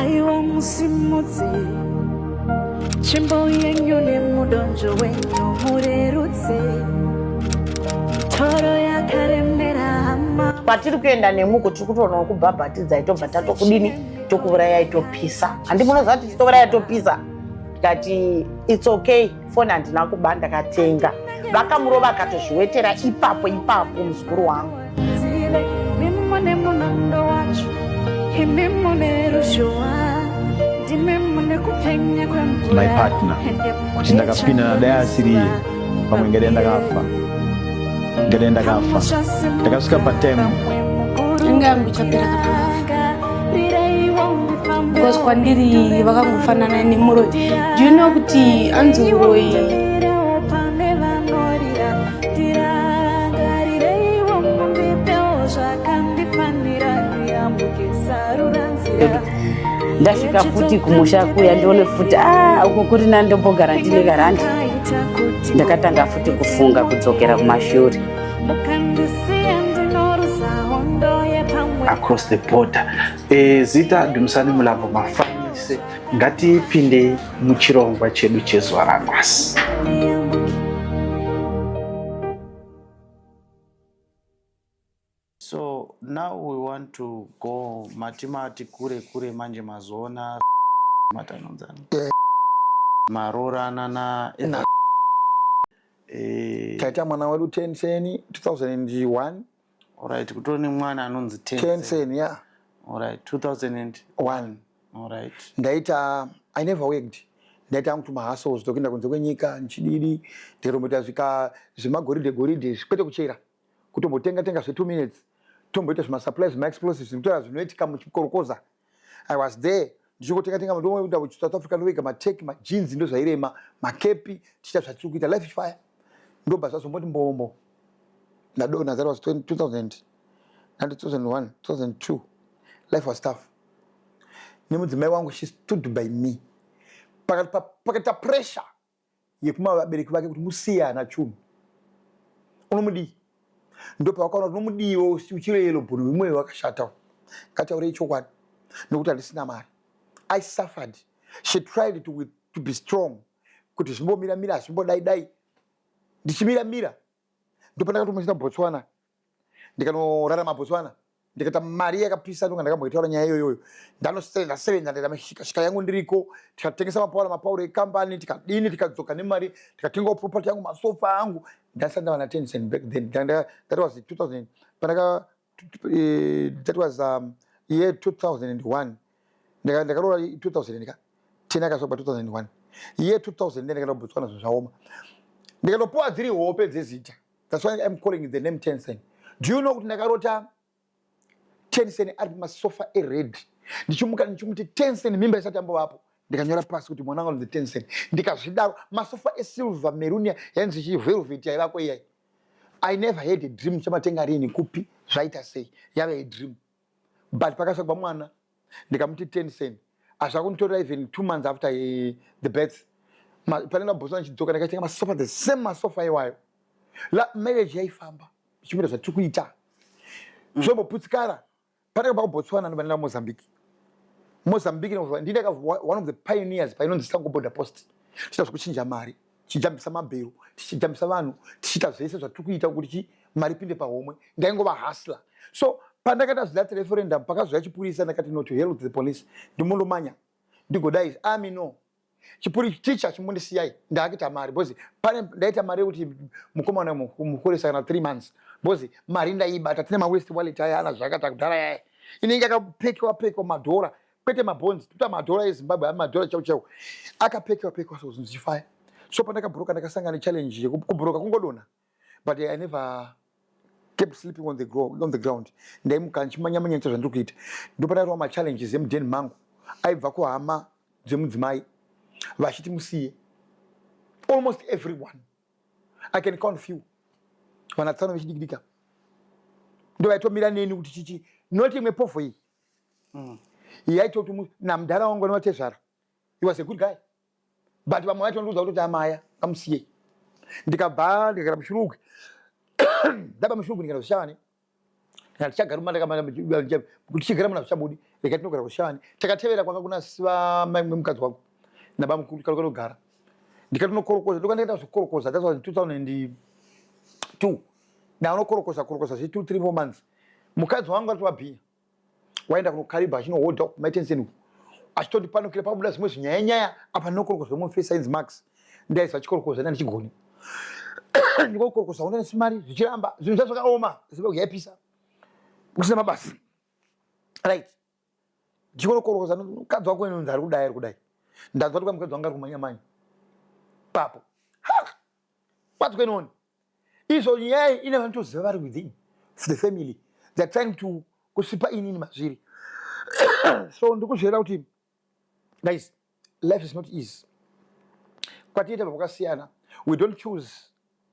Aiwa musimudze tsvimbo yenyu nemudonzvo wenyu murerutse toro yakaremera hama. Kwatiri kuenda nemuko tiri kutoona kubhabhatidzai tobva tatokudini tokuurayai topisa. Handi munoziva kuti titouraya topisa. Ndikati it's okay foni handina kuba ndakatenga. Vakamurova akatozviwetera ipapo ipapo muzukuru wangu. My partner kuti ndakapinda nadai asiri iye pamwe ngadai ndakafa, ngadai ndakafa. Ndakasvika patime Inga yangu ichapera kana vafa, because kwandiri vakangofanana nemuroyi. Do you know kuti anzi uroyi? Ndasvika futi kumusha kuya ndione futi, ah, uko kuri nani, ndombogara ndine karandi. Ndakatanga futi kufunga kudzokera kumashure. Across the border. Zita Dumisani Mulambo Mafanise. Ngatipindei muchirongwa chedu chezuva ranhasi. So now we want to go matimati kure kure manje mazoona matanonzana maroorana na Taita mwana wedu Tensen 2001. Alright, kutori nemwana anonzi Tensen. Tensen, yeah. Alright, 2001. Alright. Ndaita, I never worked. Ndaita hangu tumahustles tokuenda kunze kwenyika nchididi, ndaitomboita zvika zvemagoridhe goridhe, kwete kuchera, kutombotenga tenga zve 2 minutes, tomboita zvimasupplies, zvemaexplosives, nekutora zvinoitika muchikorokoza. I was there ndichingotenga tenga, ndoenda kuSouth Africa, ndoviga mateki, majinzi, ndozvairema, makepi, tichiita zvatiri kuita, life fire. Ndobva zvazomboti mbombo ndadonha. That was 2000, 2001, 2002. Life was tough nemudzimai wangu. She stood by me pakaita pressure yekuma vabereki vake kuti musiye ana chunhu, unomudii? Ndopavakaona kuti unomudiiwo uchire yellow bone, wimwe wakashata. Ngataurei chokwadi, nokuti handisina mari. I suffered. She tried to be strong kuti zvimbomira mira, zvimbodai dai ndichimira mira. Ndopandakatomuchita Botswana, ndikanorarama Botswana, ndikaita mari yakapisa. Ndonga ndakamboitaura nyaya iyoyoyo. Ndanosevenza sevenza, ndaita mishikashika yangu ndiriko, tikatengesa mapaura, mapauro ekambani, tikadini, tikadzoka nemari, tikatengawo property yangu, masofa angu. Ndasati ndava naTensen back then. That was 2000 pandaka, that was year 2001. Ndakaroora 2000 ka 10, akasvika 2001. Year 2000 ndakaenda kuBotswana, zvinhu zvaoma, ndikatopuwa dziri hope dzezita. That's why I'm calling the name Tensen. Do you know kuti ndakarota Tensen ari pamasofa ered, ndichimuka ndichimuti Tensen, mimba isati yambovapo? Ndikanyora pasi kuti mwana wangu anonzi Tensen. Ndikazvidaro, masofa esilver maroon, yainzi chi velvet yaivako iyai. I never had a dream. Chamatenga rini, kupi, zvaita sei, yave a dream. But pakasvagwa mwana, ndikamuti Tensen. Hazva kunditorera even 2 months after the birth. Panenda Botswana, ndichidzoka, ndakatenga masofa, the same masofa iwayo. La marriage yaifamba ichimboita zvatiri kuita, zvomboputsikara. Pandakabva kuBotswana, ndobva Mozambique. Mozambique ndini one of the pioneers painonzi Sango Border Post, tichiita zvekuchinja mari, tichijambisa mabhero, tichijambisa vanhu, tichiita zvese zvatiri kuita kuti chi mari ipinde pahomwe. Ndaingova hustler. So pandakaita zvidati referendum, pakazouya chipurisa, ndakati, "No, to hell with the police, ndimondomanya ndigodai ami no chipuri ticha chimbondisiyai." Ndaakita mari because pane ndaita mari yekuti mukomana mukoresa kana 3 months, because mari ndaiibata. Tine mawest wallet aya ana zvakata kudhara yaya, inenge yakapekewa pekewa madhora, kwete mabhonzi, toita madhora eZimbabwe aya, madhora chaiwo chaiwo akapekewa pekewa. So zvinhu zvichifaya. So pandakabhuroka, ndakasangana nechallenge yekubhuroka, kungodonha, but I never kept sleeping on the ground. Ndaimuka ndichimanyamanya nita zvandiri kuita. Ndopandakatora machallenges emudheni mangu aibva kuhama dzemudzimai vachiti musiye. Almost everyone, I can count few, vanatsano vechidikidika ndo vaitomira neni kuti chichi not imwe povho iyi yaitoti namudhara wangu anovatezvara. He was a good guy, but vamwe vaitondiudza kutoti amaya ngamusiye. Ndikabva ndikagara muShurugwi. Ndabva muShurugwi ndikaenda kuZvishavane. Tichagara tichigara muna zvichabudi. Rega tinogara kuShavani. Takatevera kwanga kuna sivamai mukadzi wangu nabamukuru kanogara. Ndikatinokorokoza, ndokandikaita zvekukorokoza. That was in 2002. Ndaonokorokoza korokoza zve 2 3 4 months. Mukadzi wangu atova bhinya. Waenda kunokaribha achinohodha maitenseni achitotipanukira pabuda zvimwe zvinyaya nyaya apa ndinokorokoza umwe face ainzi Max. Ndaisa chikorokoza ndandichigoni. Ndikokorokoza una nesimari zvichiramba zvinhu zvazvakaoma Zimbabwe yaipisa kusina mabasa. Right. Ndichikorokoza mukadzi wako inonzi ari kudai ari kudai. Ndanzwa kuti mukadzi wangu ari kumanya manya. Papo. Ha! What's going on? Izvo nyaya ine vanotoziva vari within the family. They are trying to kusvipa inini mazviri. So ndikuzviera kuti guys, life is not easy. Kwatiita kwakasiyana. We don't choose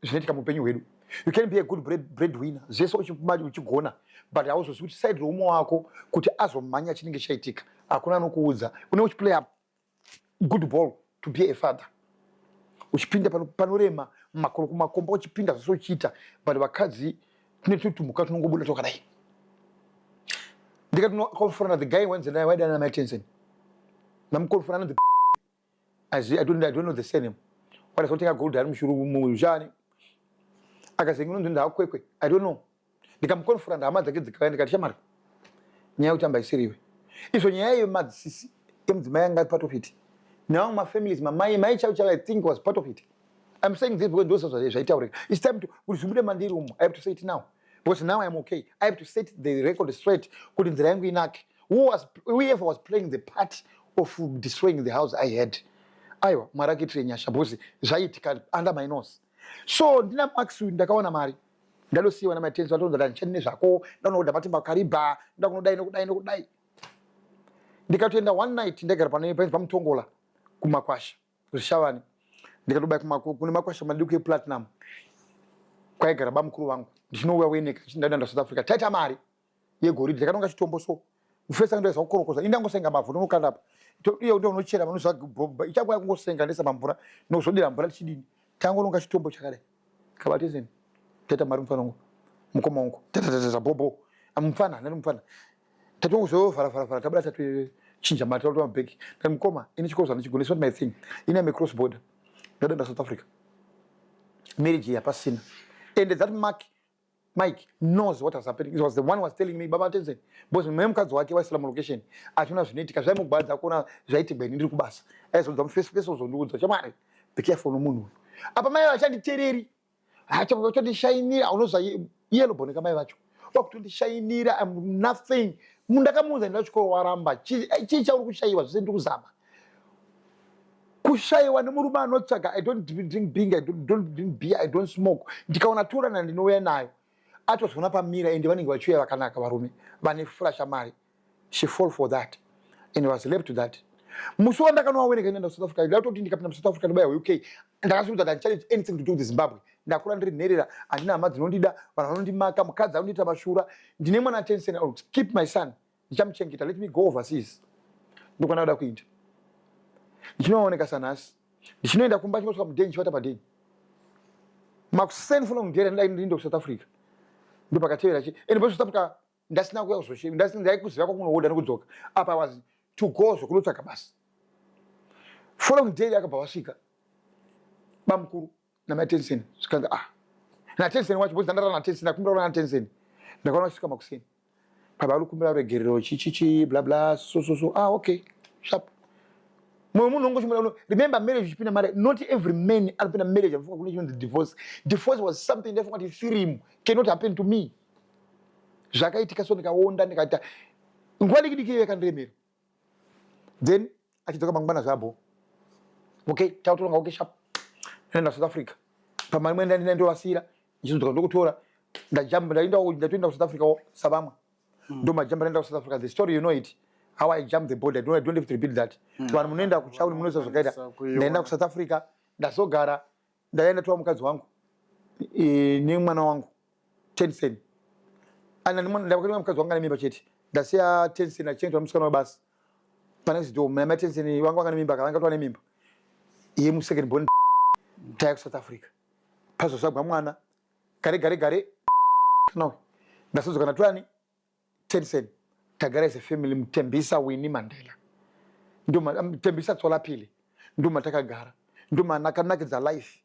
zvinoitika muupenyu hwedu. You can be a good breadwinner zvese uchigona, but hauzozivi kuti side reumwe wako kuti azomhanya chinenge chaitika. Hakuna anokuudza. Une uchiplay a good ball to be a father, uchipinda panorema makoro kumakomba, uchipinda zvese uchiita, but vakadzi tine tutumhuka tunongobuda twakadai. Ndikati nokonfrona the guy wenze naye waidana namai Tensen, ndamukonfrona the I don't know the surname, wadazotenga gold ari mushuru muzhani akazenge unonzi ndakwekwe, I don't know. Ndikamukonfrona, hama dzake dzikauya, ndikati shamari, nyaya yekutamba isiriwe izvo, nyaya yemadzisisi emudzimai anga part of it nevamwe mafamilies, mamai mai chaivo chaivo, I think was part of it. I'm saying this because ndozvo zvaitaurika. It's time to kuti zvibude mandiri umu. I have to say it now because now I'm okay. I have to set the record straight kuti nzira yangu inake. Whoever was playing the part of destroying the house I had, aiwa, Mwari akuitire nyasha because zvaiitika under my nose. So ndina Max uyu ndakaona mari ndadosiyiwa namatenzi vatonza kuti handichadi nezvako, ndanoda matimba karibha, ndoda kunodai nokudai nokudai. Ndikatoenda one night, ndaigara pane paMutongola kumakwasha kuZvishavane, ndikatobaya kune makwasha maduku ePlatinum kwaigara bamukuru vangu. Ndichinouya kueneka ndaenda South Africa, taita mari yegoridhe, takanonga chitombo. So mufesi andoeza kukorokoza, indangosenga mavhu ndonokanda apa, iye ndo unochera vanoziva ichangouya kungosenga ndesa pamvura nozodira mvura tichidini. Tangononga chitombo chakadai, kabatezeni, taita mari mufana wangu, mukoma wangu, tatatata bobo amufana nani mufana, tatongozovharavharavhara, tabuda, tatochinja mari, tatora mabhegi. Ndati mukoma, ini chikoro zvandichigona, it's not my thing, ini am a cross border, ndadaenda South Africa, marriage yapasina. And that Mark, Mike knows what was happening. It was the one who was telling me, Baba Tensen, because mumwe mukadzi wake waisira mulocation, achiona zvinoitika, zvaimugwadza kuona zvaitigwa ini ndiri kubasa. Aizonzwa mufesi fesi ozondiudza, shamwari, be careful nomunhu uyu. Apa mai vachanditereri, vachandishainira, unoziva yellow bone kamai vacho. Vakutondishainira, I'm nothing. Mundakamuudza ndida chikoro waramba. Chii chauri kushayiwa zvese ndiri kuzama. Kushayiwa nemurume anotsvaga. I don't drink beer, I don't drink beer, I don't smoke. Ndikaona torana ndinouya nayo. Atozoona pamira ende vanenge vachiuya vakanaka, varume vane flasha mari. She fall for that and was left to that. Musi wandakanowaweneka inoenda kuSouth Africa, ndatoti ndikapinda muSouth Africa ndobaya UK. Ndakasirudza kuti handichadi anything to do with Zimbabwe. Ndakura ndiri nherera, handina hama dzinondida, vanhu vanondimaka, mukadzi anondiita mashura. Ndine mwana Tensen, I will keep my son, ndichamuchengeta. Let me go overseas. Ndokwana kuda kuita ndichinooneka sanhasi, ndichinoenda kumba, chinosvika mudheni, ndichivata padheni makuseni following day ndaienda kuSouth Africa. Ndopakatevera chi and South Africa ndasina kuya kuzoshe, ndaikuziva kwakunohodha nekudzoka. Apa was to go zvokunotsvaga basa. Following day akabva wasvika bamukuru namaTensen, zvikanzi ah, naTensen wacho, because ndandarara naTensen, akumbira naTensen. Ndakaona vasvika makuseni, baba vari kukumbira ruregerero, chichichi bla bla, so so so. Ah, okay, sharp. Mumwe munhu ungochimura, remember marriage uchipinda mari, not every man anopinda marriage anofunga kune chinonzi divorce. Divorce was something ndaifunga kuti film cannot happen to me. Zvakaitika, so ndikaonda, ndikaita nguva diki diki iyo yakandiremera. Then achidzoka mangwana zvabo, okay, tautoronga, okay, sharp, ndaenda South Africa pamari mwenda ndovasiyira, ndichizodzoka ndokutora, ndajamba, ndaenda, ndatoenda kuSouth Africa savamwe, ndomajamba ndaenda kuSouth Africa. The story, you know it, how I jump the border. I don't have to repeat that. Vanhu munoenda kuchauni munoziva zvakaita. Ndaenda kuSouth Africa, ndazogara, ndakaenda tora mukadzi wangu nemwana wangu Tensen. Ndakatora mukadzi wangu ane mimba chete, ndasiya Tensen achengetwa musikana webasa pane zido. Mai Tensen vanga vanga nemimba, vanga tova nemimba iye musecond born. Taya kuSouth Africa, pazozvagwa mwana gare gare gare. No, ndasodzoka natorani Tensen. Tagara as a family muTembisa Winnie Mandela. Ndoma Tembisa Tsolapile. Ndoma takagara. Ndoma nakanakidza life.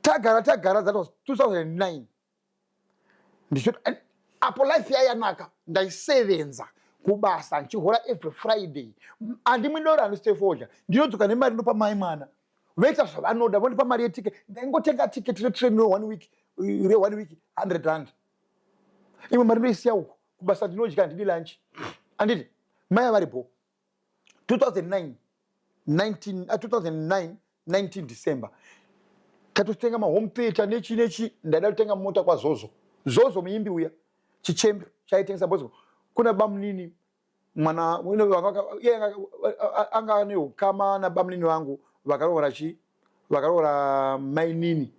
Tagara tagara that was 2009. Ndichoti apo life yayanaka ndaisevenza kubasa ndichihora every Friday. Andimwi doro andisite fodya. Ndinodzoka nemari ndopa mai mwana. Voita zvavanoda vondipa mari yeticket. Ndaingotenga ticket retrain re one week re one week 100 rand. Imwe mari ndoisiya uko kubasa ndinodya handidi lunch. Anditi mai vari bho. 2009 19 2009 19 December tatotenga mahome theatre nechi nechi ndaida kutenga mota kwaZozo. Zozo muimbi uya chichembe chaitengesa bhozi kuna bamunini mwana iye anga ane ukama nabamunini vangu vakaroora chi vakaroora mainini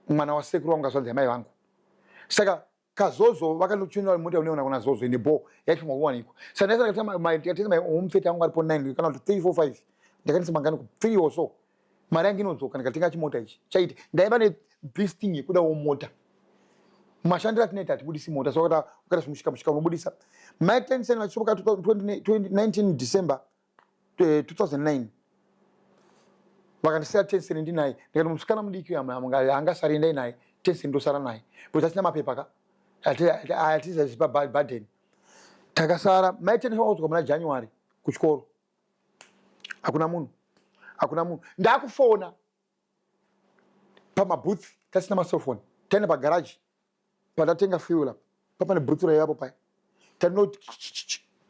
mwana wasekuru vangu kazvanzi yamai vangu saka kazozo vakanochunira mota unoona kuna Zozo ine bo yaifuma kuwanikwa saka ndaisa mahome theatre angu aripo 9 kana kuti 3 4 5 ndakandisa mangani ku 3 or so mari yangu inodzoka ndikatenga chimota ichi chaiti ndaiva ne this thing yekudawo mota mashandiro atinoita hatibudisi mota so ukaita zvimushika mushika unobudisa mai Tensen vachisoka 19 December 2009 vakandisiya Tensen ndinaye ndikati musikana mudiki angasari endai naye Tensen ndosara naye because asina mapepa ka hatizazipa burden takasara mai Tensen vakadzoka muna January kuchikoro hakuna munhu hakuna munhu ndakufona pamabooth tasina macellphone taenda pagaraji patatenga fuel apa papane booth raivapo paya tanoti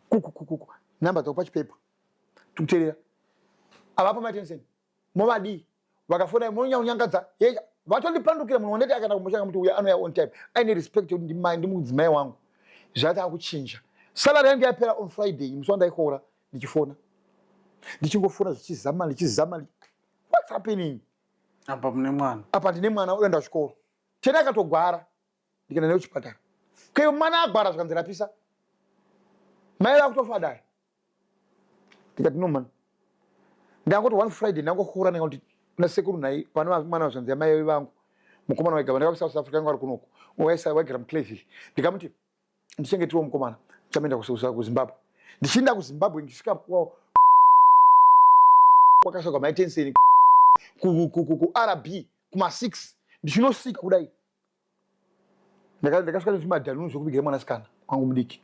kukukukuku namba dzako pachipepa tikuteerera avapo maTensen movadii vakafona monyanyangadza yecha vatondipandukira munhu wandati akaenda kumushanga muti uya anouya on time aine respect yekuti ndimai ndimudzimai wangu zvati akuchinja salary yangu yapera on Friday musi wandaikora ndichifona ndichingofona zvichizama ndichizama what's happening apa mune mwana apa ndine mwana unoenda kuchikoro tena akatogwara ndikaenda naye kuchipatara kweyo mwana agwara zvikanzi rapisa mai vakutofa dai ndikati no man ndangoti one Friday ndangokura ndikati kuna sekuru nhai vana mwana vazvanzi yamai vangu mukomana waigara ndakauya South Africa anga ari kunoku waigara muClayville ndikamuti ndichengetiwo mukomana ndichamuenda kuZimbabwe ndichienda kuZimbabwe ndichisvika kwakasvika maitenseni kuRB kuma6 ndichinosvika kudai ndakasvika nezvimadhanunu zvekuvigira mwanasikana wangu mudiki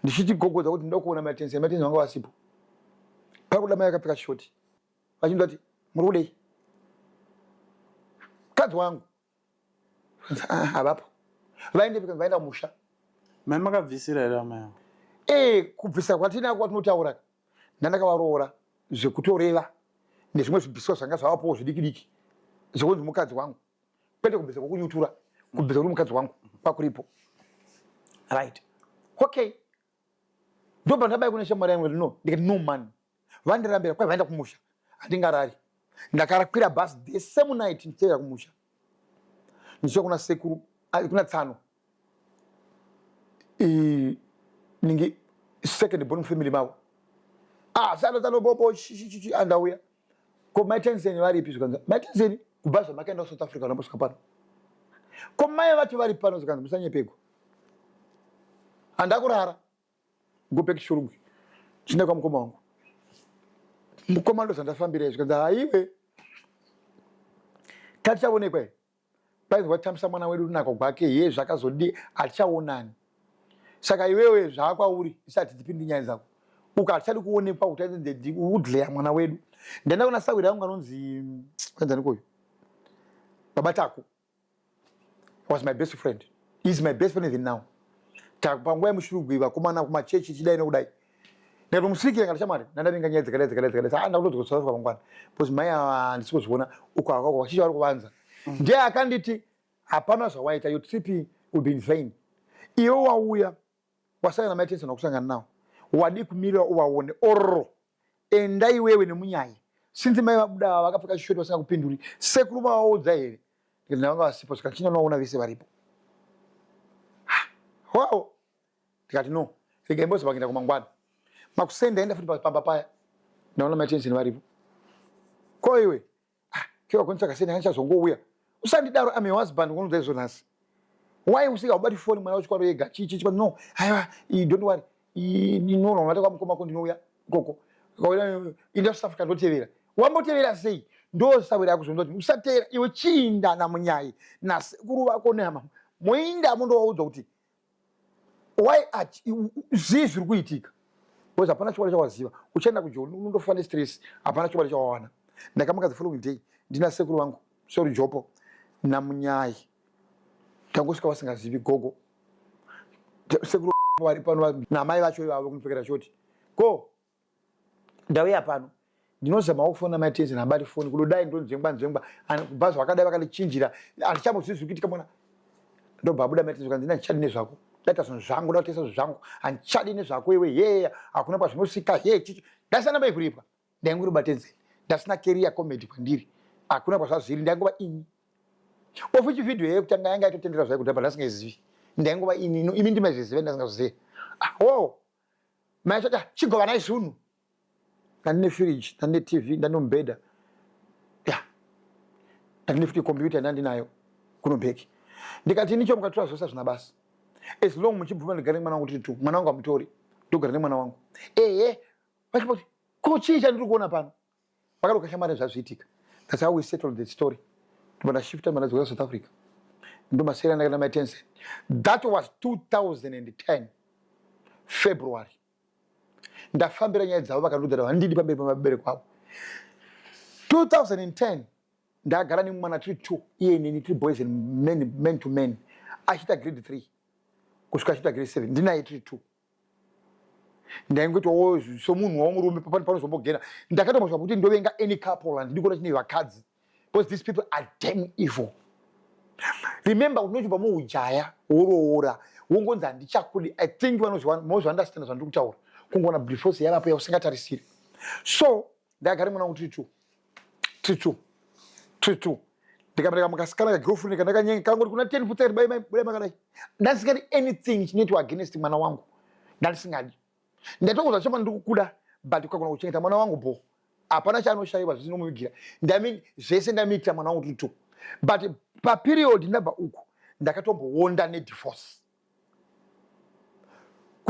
ndichiti gogodza kuti ndoda kuona maitenseni maitenseni vanga vasipo pakuda mai akapfeka shoti vachindati muri kudei mukadzi wangu havapo vaendepi vaenda kumusha mai makabvisira here amai avo ee kubvisa kwatinako kwatinotaura ndandakavaroora zvekutoreva nezvimwe zvibviswa zvanga zvavapowo zvidiki diki zvekunzi mukadzi wangu kwete kubvisa kwokunyutura kubvisa kuri mukadzi wangu kwakuripo right okay ndobva ndabai kune shamwari yangu no ndikati no man vandirambira kwai vaenda kumusha handingarari ndakarakwira bus the same night ndichienda kumusha ndichiva kuna sekuru kuna tsano ningi second born family mavo ah tsano tsano bobo chichichi andauya ko mai Tensen varipi zvikanzi mai Tensen kubva zvamakaenda kuSouth Africa vanombosvika pano ko mai vacho vari pano zvikanzi musanyepegwa handakurara go back Shurugwi chinda kwamukoma wangu mukoma ndo zvandafambira izvi kanzi haiwe tatichaonekwa here painzi watambisa mwana wedu runako gwake ye zvakazodii hatichaonani saka iwewe zvaakwauri isati tipindi nyaya dzako uka hatichadi kuonekwa kuti udleya mwana wedu ndaenda kuna sawira yangu anonzi anzanikoyo baba Tako was my best friend is my best friend even now panguva yemushurugwi vakomana kumachechi chidai nokudai ndikatomusvikira ngati shamwari ndandavinga nyaya dzakadai dzakadai dzakadai saa ndakutodzwa South Africa mangwana because mai ava handisi kuzviona uko akako vachichi vari kuvanza ndiye akanditi hapana zvawaita your trip will be in vain iwe wauya wasangana mai Tensen wakusangana nawo wadii kumirira uvaone ororo enda iwewe nemunyai sinzi mai vabuda ava vakapfeka chishoti vasingakupinduri sekuru mavaudza here ndikati ndavanga vasipo saka chinonoona vese varipo wow ndikati no rega imbozi vakuenda kumangwana makuseni ndaenda futi pamba paya ndaona mai Tensen varipo ko iwe ah kiwa kunitsvaka sei ndanga usandidaro am your husband ngonoudza izvo nhasi why usika ubati foni mwana wechikoro yega chi chi chi no aiwa don't worry Inoona unati kwamukoma ko ndinouya ikoko. Inda South Africa ndotevera. Wambotevera sei? Ndosawira yakuzonza kuti usateera iwe chiinda namunyai nasekuru vako nehama. Moinda mondovaudza kuti why zvii zviri kuitika because hapana chokwadi chawaziva uchaenda kujoni unondofa nestress hapana chokwadi chawawana ndakamuka the following day ndina sekuru vangu sorry jopo namunyai tangosvika vasingazivi gogo sekuru vari pano namai vacho ivavo kunopfekera shoti ko ndauya pano ndinozamawo kufona mai tenzi nabati foni kudodai ndonzvengwa nzvengwa kubva zvakadai vakandichinjira handichambozii zviri kuitika mwana ndobva abuda mai tenzi kanzi handichadi nezvako daita zvinhu zvangu dautesa zvinhu zvangu handichadi nezvako iwe hee hakuna kwazvinosvika hee chichi ndasana mai kuripwa ndaingori batenzeni ndasina keriya comedy kwandiri hakuna kwazvazviri ndaingova ini ofichi video yekutanga yanga yatotendera zvayo kudhara ndasingaizivi ndaingova ini imi ndimaizviziva ndasingazvizivi ah, oh mai chati ah, chigovanai zvinhu ndandine fridge ndandine tv ndandine mubhedha ya ndandine futi computer ndandinayo kuno bheki ndikati nicho mukatora zvose hazvina basa as long muchibvuma ndigare nemwana wangu tiri two mwana wangu amutori ndogara nemwana wangu ehe vachipoti ko chii chandiri kuona pano vakadoka shamwari zvazviitika that's how we settled the story ndobva ndashifta mba ndadzoka south africa ndomasiyana ndakaita mai tensen that was 2010 february ndafambira nyaya dzavo vakandiudza vandidi pamberi pamabereko avo 2010 ndagara nemwana tiri two iye neni tiri boys and men, man to man achiita grade 3 kusvika achiita grade 7 ndinaye tiri two ndaingoitawo somunhu wamurume panozombogena ndakatombosvika kuti ndovenga any couple handidi kuona chine vakadzi because these people are damn evil remember kuti unochibva muujaya woroora wongonzi handichakudi i think vanozviunderstanda zvandiri kutaura kungoona briforce yavapo yausingatarisiri so ndakagara mwana wangu tiri two tiri two tiri two ndikabereka mukasikana kagirlfriend kandakanyenga kangoti kuna ten futseri bai mai budai makadai ndandisingadi anything chinoitwa against mwana wangu ndandisingadi ndatokuza choma ndiri kukuda but ukagona kuchengeta mwana wangu bho hapana chaanoshayiwa zvinomuvigira ndami zvese ndamiitira mwana wangu tiri two but paperiod ndabva uku ndakatombowonda nedivorce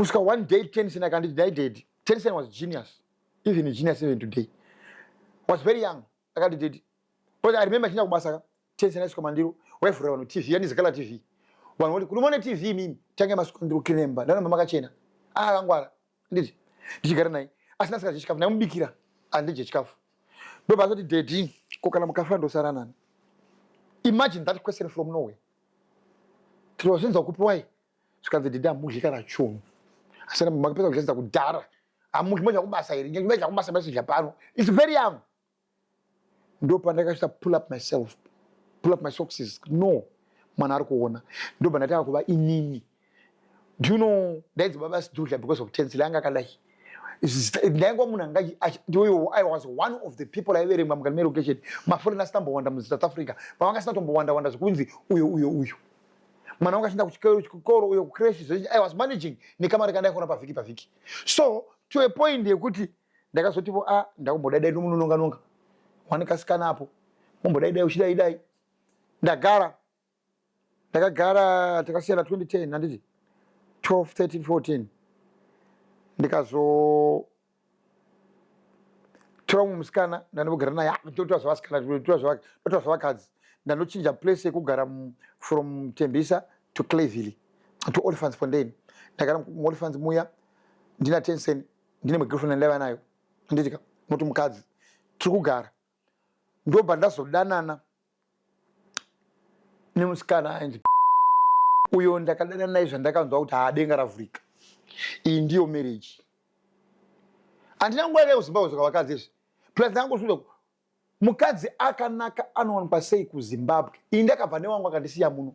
kusvika one day tension akanditi dai daddy tension was genius even genius even today was very young akati daddy but i remember chinda kubasa ka tension aiswa mandiro waivhurira vanhu tv yanizikala tv vanhu voti kuti muone tv imimi tange masuka ndiro kinemba ndaona makachena ah akangwara nditi ndichigara naye asina asingadye chikafu ndaimubikira andidye chikafu ndobva azoti daddy ko kana mukafa ndosara nani imagine that question from nowhere tinozvinzwa kupi wai zvikanzi daddy hamudyi kana chunhu asi makapedza kudya kudhara hamudyi modya kubasa here modya kubasa masidya pano its very young ndopandakasvita pull up myself pull up my socks no mwana ari kuona ndobva ndatanga kuva inini do you know ndainzi baba sidudla because of tensile anga akadai ndaingwa munhu anga i was one of the people aiverengwa mukati melocation maforeign asina mbowanda musouth africa pavanga asina tombowanda wanda zvekunzi uyo uyo uyo mwana wangu achienda kuchikoro uyo kucrash i was managing nekamari kandaikona pavhiki pavhiki so to a point yekuti ndakazotipo a ah, ndakumbodaidai ndomunononga nonga wane kasikana apo mombodaidai uchidaidai ndagara ndakagara takasiyana 2010 handiti 12 13 14 ndikazotora mumwe musikana ndandogara naye ah, ndotora zvavasikana ndotora zvavakadzi ndandochinja place yekugara from tembisa to clayville to olifants fondain ndagara muolifants muya ndina tensen ndine mugirlfriend andaiva nayo handitika noti mukadzi tiri kugara ndobva ndazodanana nemusikana ainzi uyo ndakadanana naye zvandakanzwa kuti haadenga ravhurika iyi ndiyo marriage handina nguva yaka kuzimbabwe zvaka vakadzi izvi plus ndangosvika Mukadzi akanaka anowanikwa sei kuZimbabwe? Ini ndakabva newangu akandisiya muno.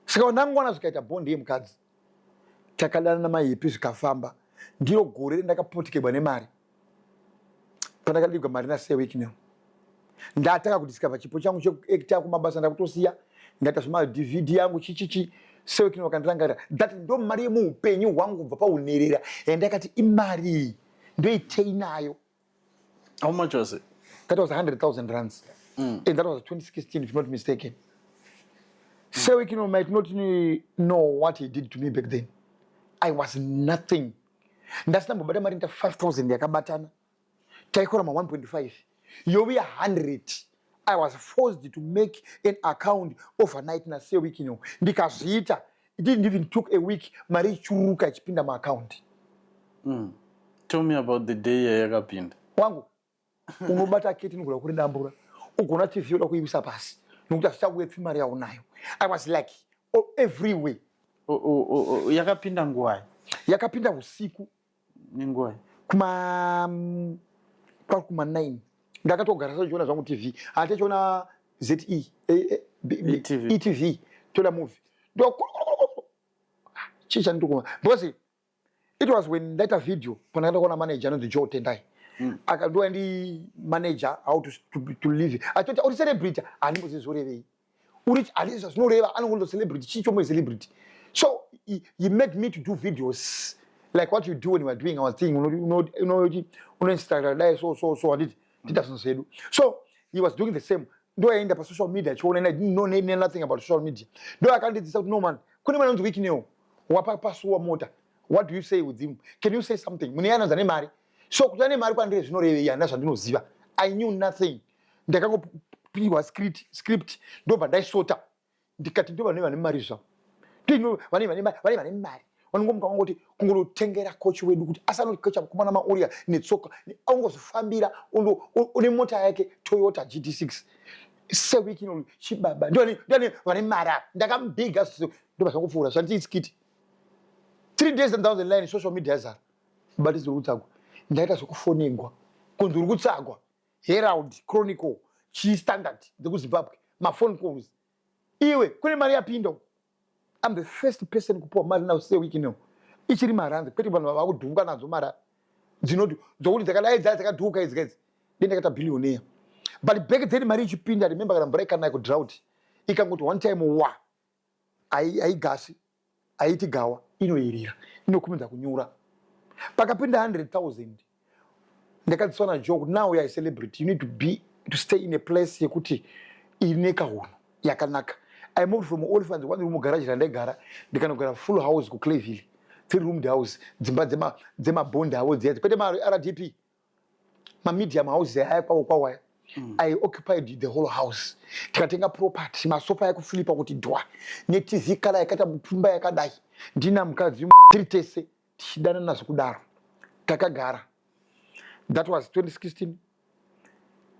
Saka ndangowana zvikaita bond yemukadzi. Takadanana mahipi zvikafamba. Ndiro gore randakapotekegwa nemari. Pandakadigwa mari naSir Wicknell. Ndatanga kudiscover chipo changu chekuacta kumabasa ndakutosiya. Ndaita zvema DVD yangu chichichi. Sir Wicknell vakandirangarira. That ndo mari yemuhupenyu hwangu kubva paunherera. Yandakati imari iyi ndoitei nayo. How much was it? That was 100,000 rands. And that was 2016, if not mistaken. Mm. Sir Wicknell might not know what he did to me back then. I was nothing. Ndasina mbobata mari nda 5000 yakabatana. Taikora ma 1.5 yovuya 100. I was forced to make an account overnight naSir Wicknell. Ndikazviita. It didn't even took a week, mari ichiruka ichipinda muaccount. Tell me about the day yayakapinda. Wangu, unobata keti inogona kuridambura, ugona TV yoda kuiwisa pasi nokuti hazvichakuepfi mari yaunayo. I was like, oh, everywhere. Yakapinda nguvai? Yakapinda usiku. Nenguwai? Kuma kwakuma 9 ndakatogara sachiona zvangu TV, hatichiona ze ETV. ETV, tola movie ndo chii chandikuma, because it was when ndaita video pandakaenda kuona manager anonzi Joe Tendai. Akandiwa ndi manager how to live, atoti uri celebrity, handimbozivi zvorevei, uri handisi zvazvinoreva, anongonzo celebrity, chii chomwe celebrity. So he made me to do videos like what you do when you are doing our thing, unoti unoinstructa dai so so so, handiti tiita zvinhu zvedu. So he was doing the same, ndoaenda pasocial media achiona. I didn't know nothing about social media. Ndo akandidzidzisa kuti, "No man, kune mwana anonzi Wicknell wapapasuwa mota. What do you say with him? Can you say something?" Munhu iye anonzi ane mari, so kuti ane mari kwandiri zvinorevei? Handina zvandinoziva. I knew nothing. Ndakangopiwa script, ndobva ndaisota, ndikati ndo vane mari zvavo, ndino vane mari vanongomuka vangoti kungotengera kochi wedu kuti asanokocha mukomana Mauria netsoka, angozvifambira une mota yake Toyota GD6 seWicknell chibaba. Ndovane vane mari ava, ndakamubhiga, ndobva zvangopfuura zvanditi skit. 3 days down the line, social media yazara, batidzi uri kutsagwa. Ndaita zvekufonegwa kunzi uri kutsagwa, Herald, Chronicle, chiStandard dzekuZimbabwe, maphone calls, iwe kune mari yapinda. I'm the first person kupiwa mari now seWicknell ichiri maranzi, kwete vanhu vakudhuka nadzo mari dzinoti dzokuti dzakadai dzaa dzakadhuka idzi kaidzi, dei ndakaita billionaire. But back then mari ichipinda, remember kana mvura ikanaya kudrought, ikangoti one time wa haigasi, haiti gawa, inoyerera, inokumidza kunyura. Pakapinda 100,000, ndakadzidziswa naJoe kuti now you are a celebrity, you need to stay in a place yekuti ine kahunhu yakanaka. I moved from Olifants, one room garage randaigara, ndikanogara full house kuClayville, three roomed house, dzimba dzemabhondi avo dziya, kwete maRDP, mamedium house aya kwawo kwawaya. I occupied the whole house. Tikatenga property, masofa ekufilipa kuti dhwa, neTV kala yakaita pfumba yakadai. Ndina mukadzi, tiri tese tichidanana zvekudaro, takagara. That was 2016.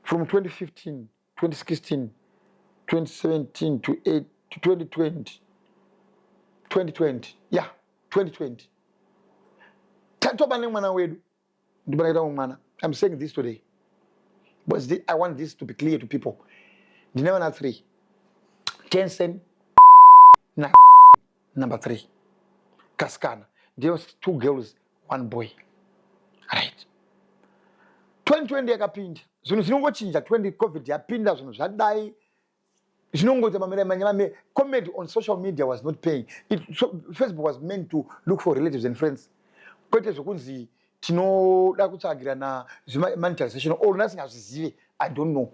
From 2015, 2016, 2017 to 8 to 2020, 2020, yeah, 2020 tatoba nemwana wedu. Ndibona mwana. I'm saying this today because I want this to be clear to people. Ndine vana 3, Tensen na number 3 kasikana. There was two girls, one boy, right? 2020 yakapinda, zvinhu zvinongochinja. 20 COVID yapinda, zvinhu zvadai zvinongoita mamire manyama. Comedy on social media was not paying it. So Facebook was meant to look for relatives and friends, kwete zvokunzi tinoda kutsvagirana zvemonetization or nasingazvizive. I don't know.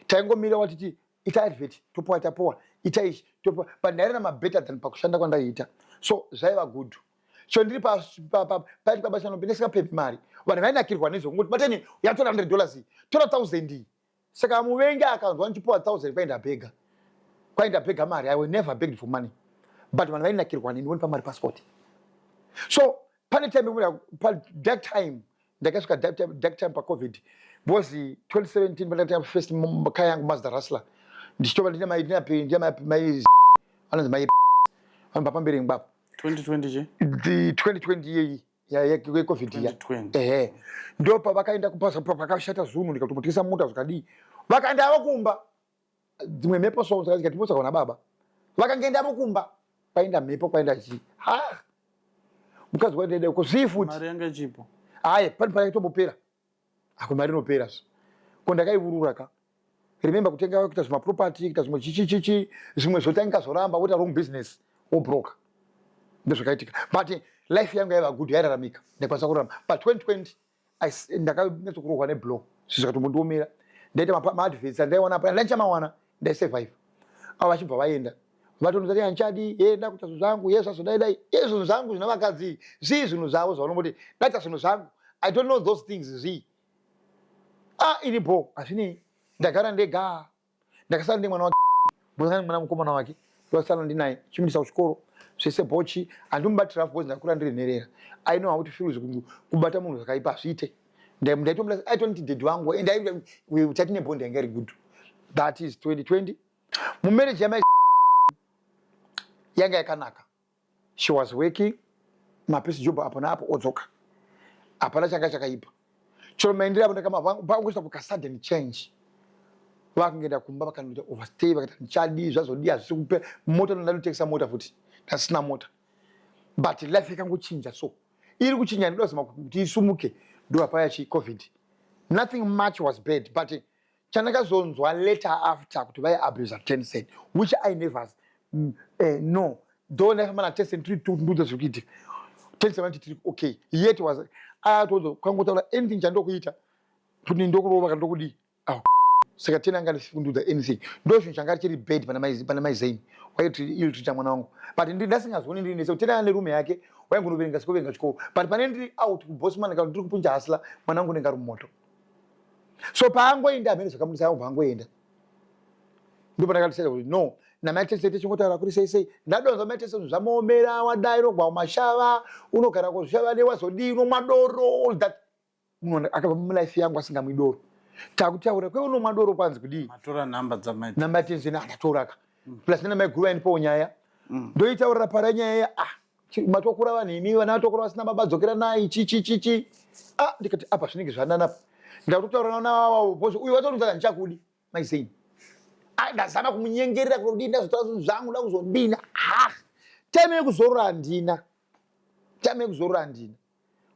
Taingomira watiti ita advert, topowa, tapowa, ita ichi, topowa, but ndairarama better than pakushanda kwandaiita, so zvaiva good. So ndiri paiti pabasa ndisingapepi mari, vanhu vainakirwa nezvokungoti bateni yatora $100, tora 1000 iyi. Saka muvengi akanzwa ndichipuwa 1000, kwaenda bhega, kwaenda bhega mari. I will never begged for money, but vanhu vainakirwa neni wonipa mari passport. So pane time, that time ndakasvika dark time paCOVID, because 2017 pandakatanga first kaya yangu Mazda Rustler, ndichitova ndine mai anonzi mai vanobva pamberi ngwapo. 2020 che? The 2020 iyeyi yeCOVID ya. 2020. Ehe, ndo pavakaenda kupasa, pakashata zunhu, ndikatombotengesa mota zvakadii, vakaendavo kumba. Dzimwe mhepo so zikati na baba vakangeendavo kumba, kwaenda mhepo, kwaenda chii, ha, mukadzi waendaida ko zvii futi. Mari yanga ichipo? Hayi, pane paitombopera ako, mari inopera zvo. Ko ndakaivurura ka, remember kutenga, kuita zvimaproperty, kuita zvimwe chichichichi, zvimwe zvotanga zvoramba, woita wrong business, wobroka. Ndozvakaitika, but life yangu yaiva good, yairaramika, ndaikwanisa kurarama. But 2020 ndakanyatsokurohwa neblow, zvinhu zvakatombondiomera. Ndaita maadverts andaiwana pa, ndaichamawana, ndaisurvive. Avo vachibva vaenda. Vatonzati handichadi, ye ndakuita zvinhu zvangu, ye zvazodai dai, ye zvinhu zvangu zvina vakadzi, zvii zvinhu zvavo zvavanomboti ndaita zvinhu zvangu. I don't know those things zvii. Ah, ini bho, hazvinei. Ndagara ndega. Ndakasara ndi mwana wake, ndakasara mwana mukomana wake. Ndakasara ndinaye, chimudisa kuchikoro. Zvese bochi, handimubatira because ndakura ndiri nherera. I know how to feel kubata munhu zvakaipa hazviite. Ndaitomula, aitoniti daddy wangu and I tatine bond yanga iri good. That is 2020. Mumarriage yamai yanga yakanaka. She was working mapiece job apo naapo odzoka. Hapana changa chakaipa. Chero maendero apo ndakama kuka sudden change. Vakangoenda kumba vakanoita overstay vakati ndichadii zvazodii hazvisi kupera. Mota ndandotengesa mota futi. Ndasina mota. But life yakangochinja so. Iri kuchinja ndinoda kuzama kuti isumuke ndopaya chi covid. Nothing much was bad but chandakazonzwa later after kuti vai abuse Tencent which I never know. Though ndaifamba na Tencent tiri ndudza zviri kuitika. Tencent vanoti tiri okay. Yet was atozo kwangotaura anything chandokuita kuti ndokurova kana ndokudii. Oh, saka tena anga ndisiri anything. Ndo zvinhu changa chiri bad pana mai Zain. Waiti ill treat mwana wangu. But ndi ndasingazooni ndiri ndese tena ane room yake waingonoverenga sikoverenga chikoro. But pane ndiri out ku Bosman kana ndiri kupunja hasla mwana wangu unenge ari mumoto. So paangoenda amene zvakamudisa angu paangoenda. Ndipo ndakati kuti no, namai Tencent tichingotaura kuri sei sei. Ndadonza mai Tencent zvamuomera wadai unogwa mashava, unogara kuzvishava newazodii unomwa doro all that. Munhu akabva mulife yangu asingamwi doro. Takutaura kwe unomwa doro kwanzi kudii? Matora namba dzamai. Namba Tencent andatoraka. Plus nana mai guru vaindipawo nyaya. Ndoitaurira para nyaya ah matokura vanhu imi vana vatokura vasina baba dzokera nayi chi chi chi chi. Ah ndikati apa zvinenge zvanana. Ndakutotaura navo boss uyu watoronza handichakudi mai Zain. Ah ndazama kumunyengerera kuti ndazotora zvinhu zvangu ndakuzodina. Ah time yekuzorora handina. Time yekuzorora handina.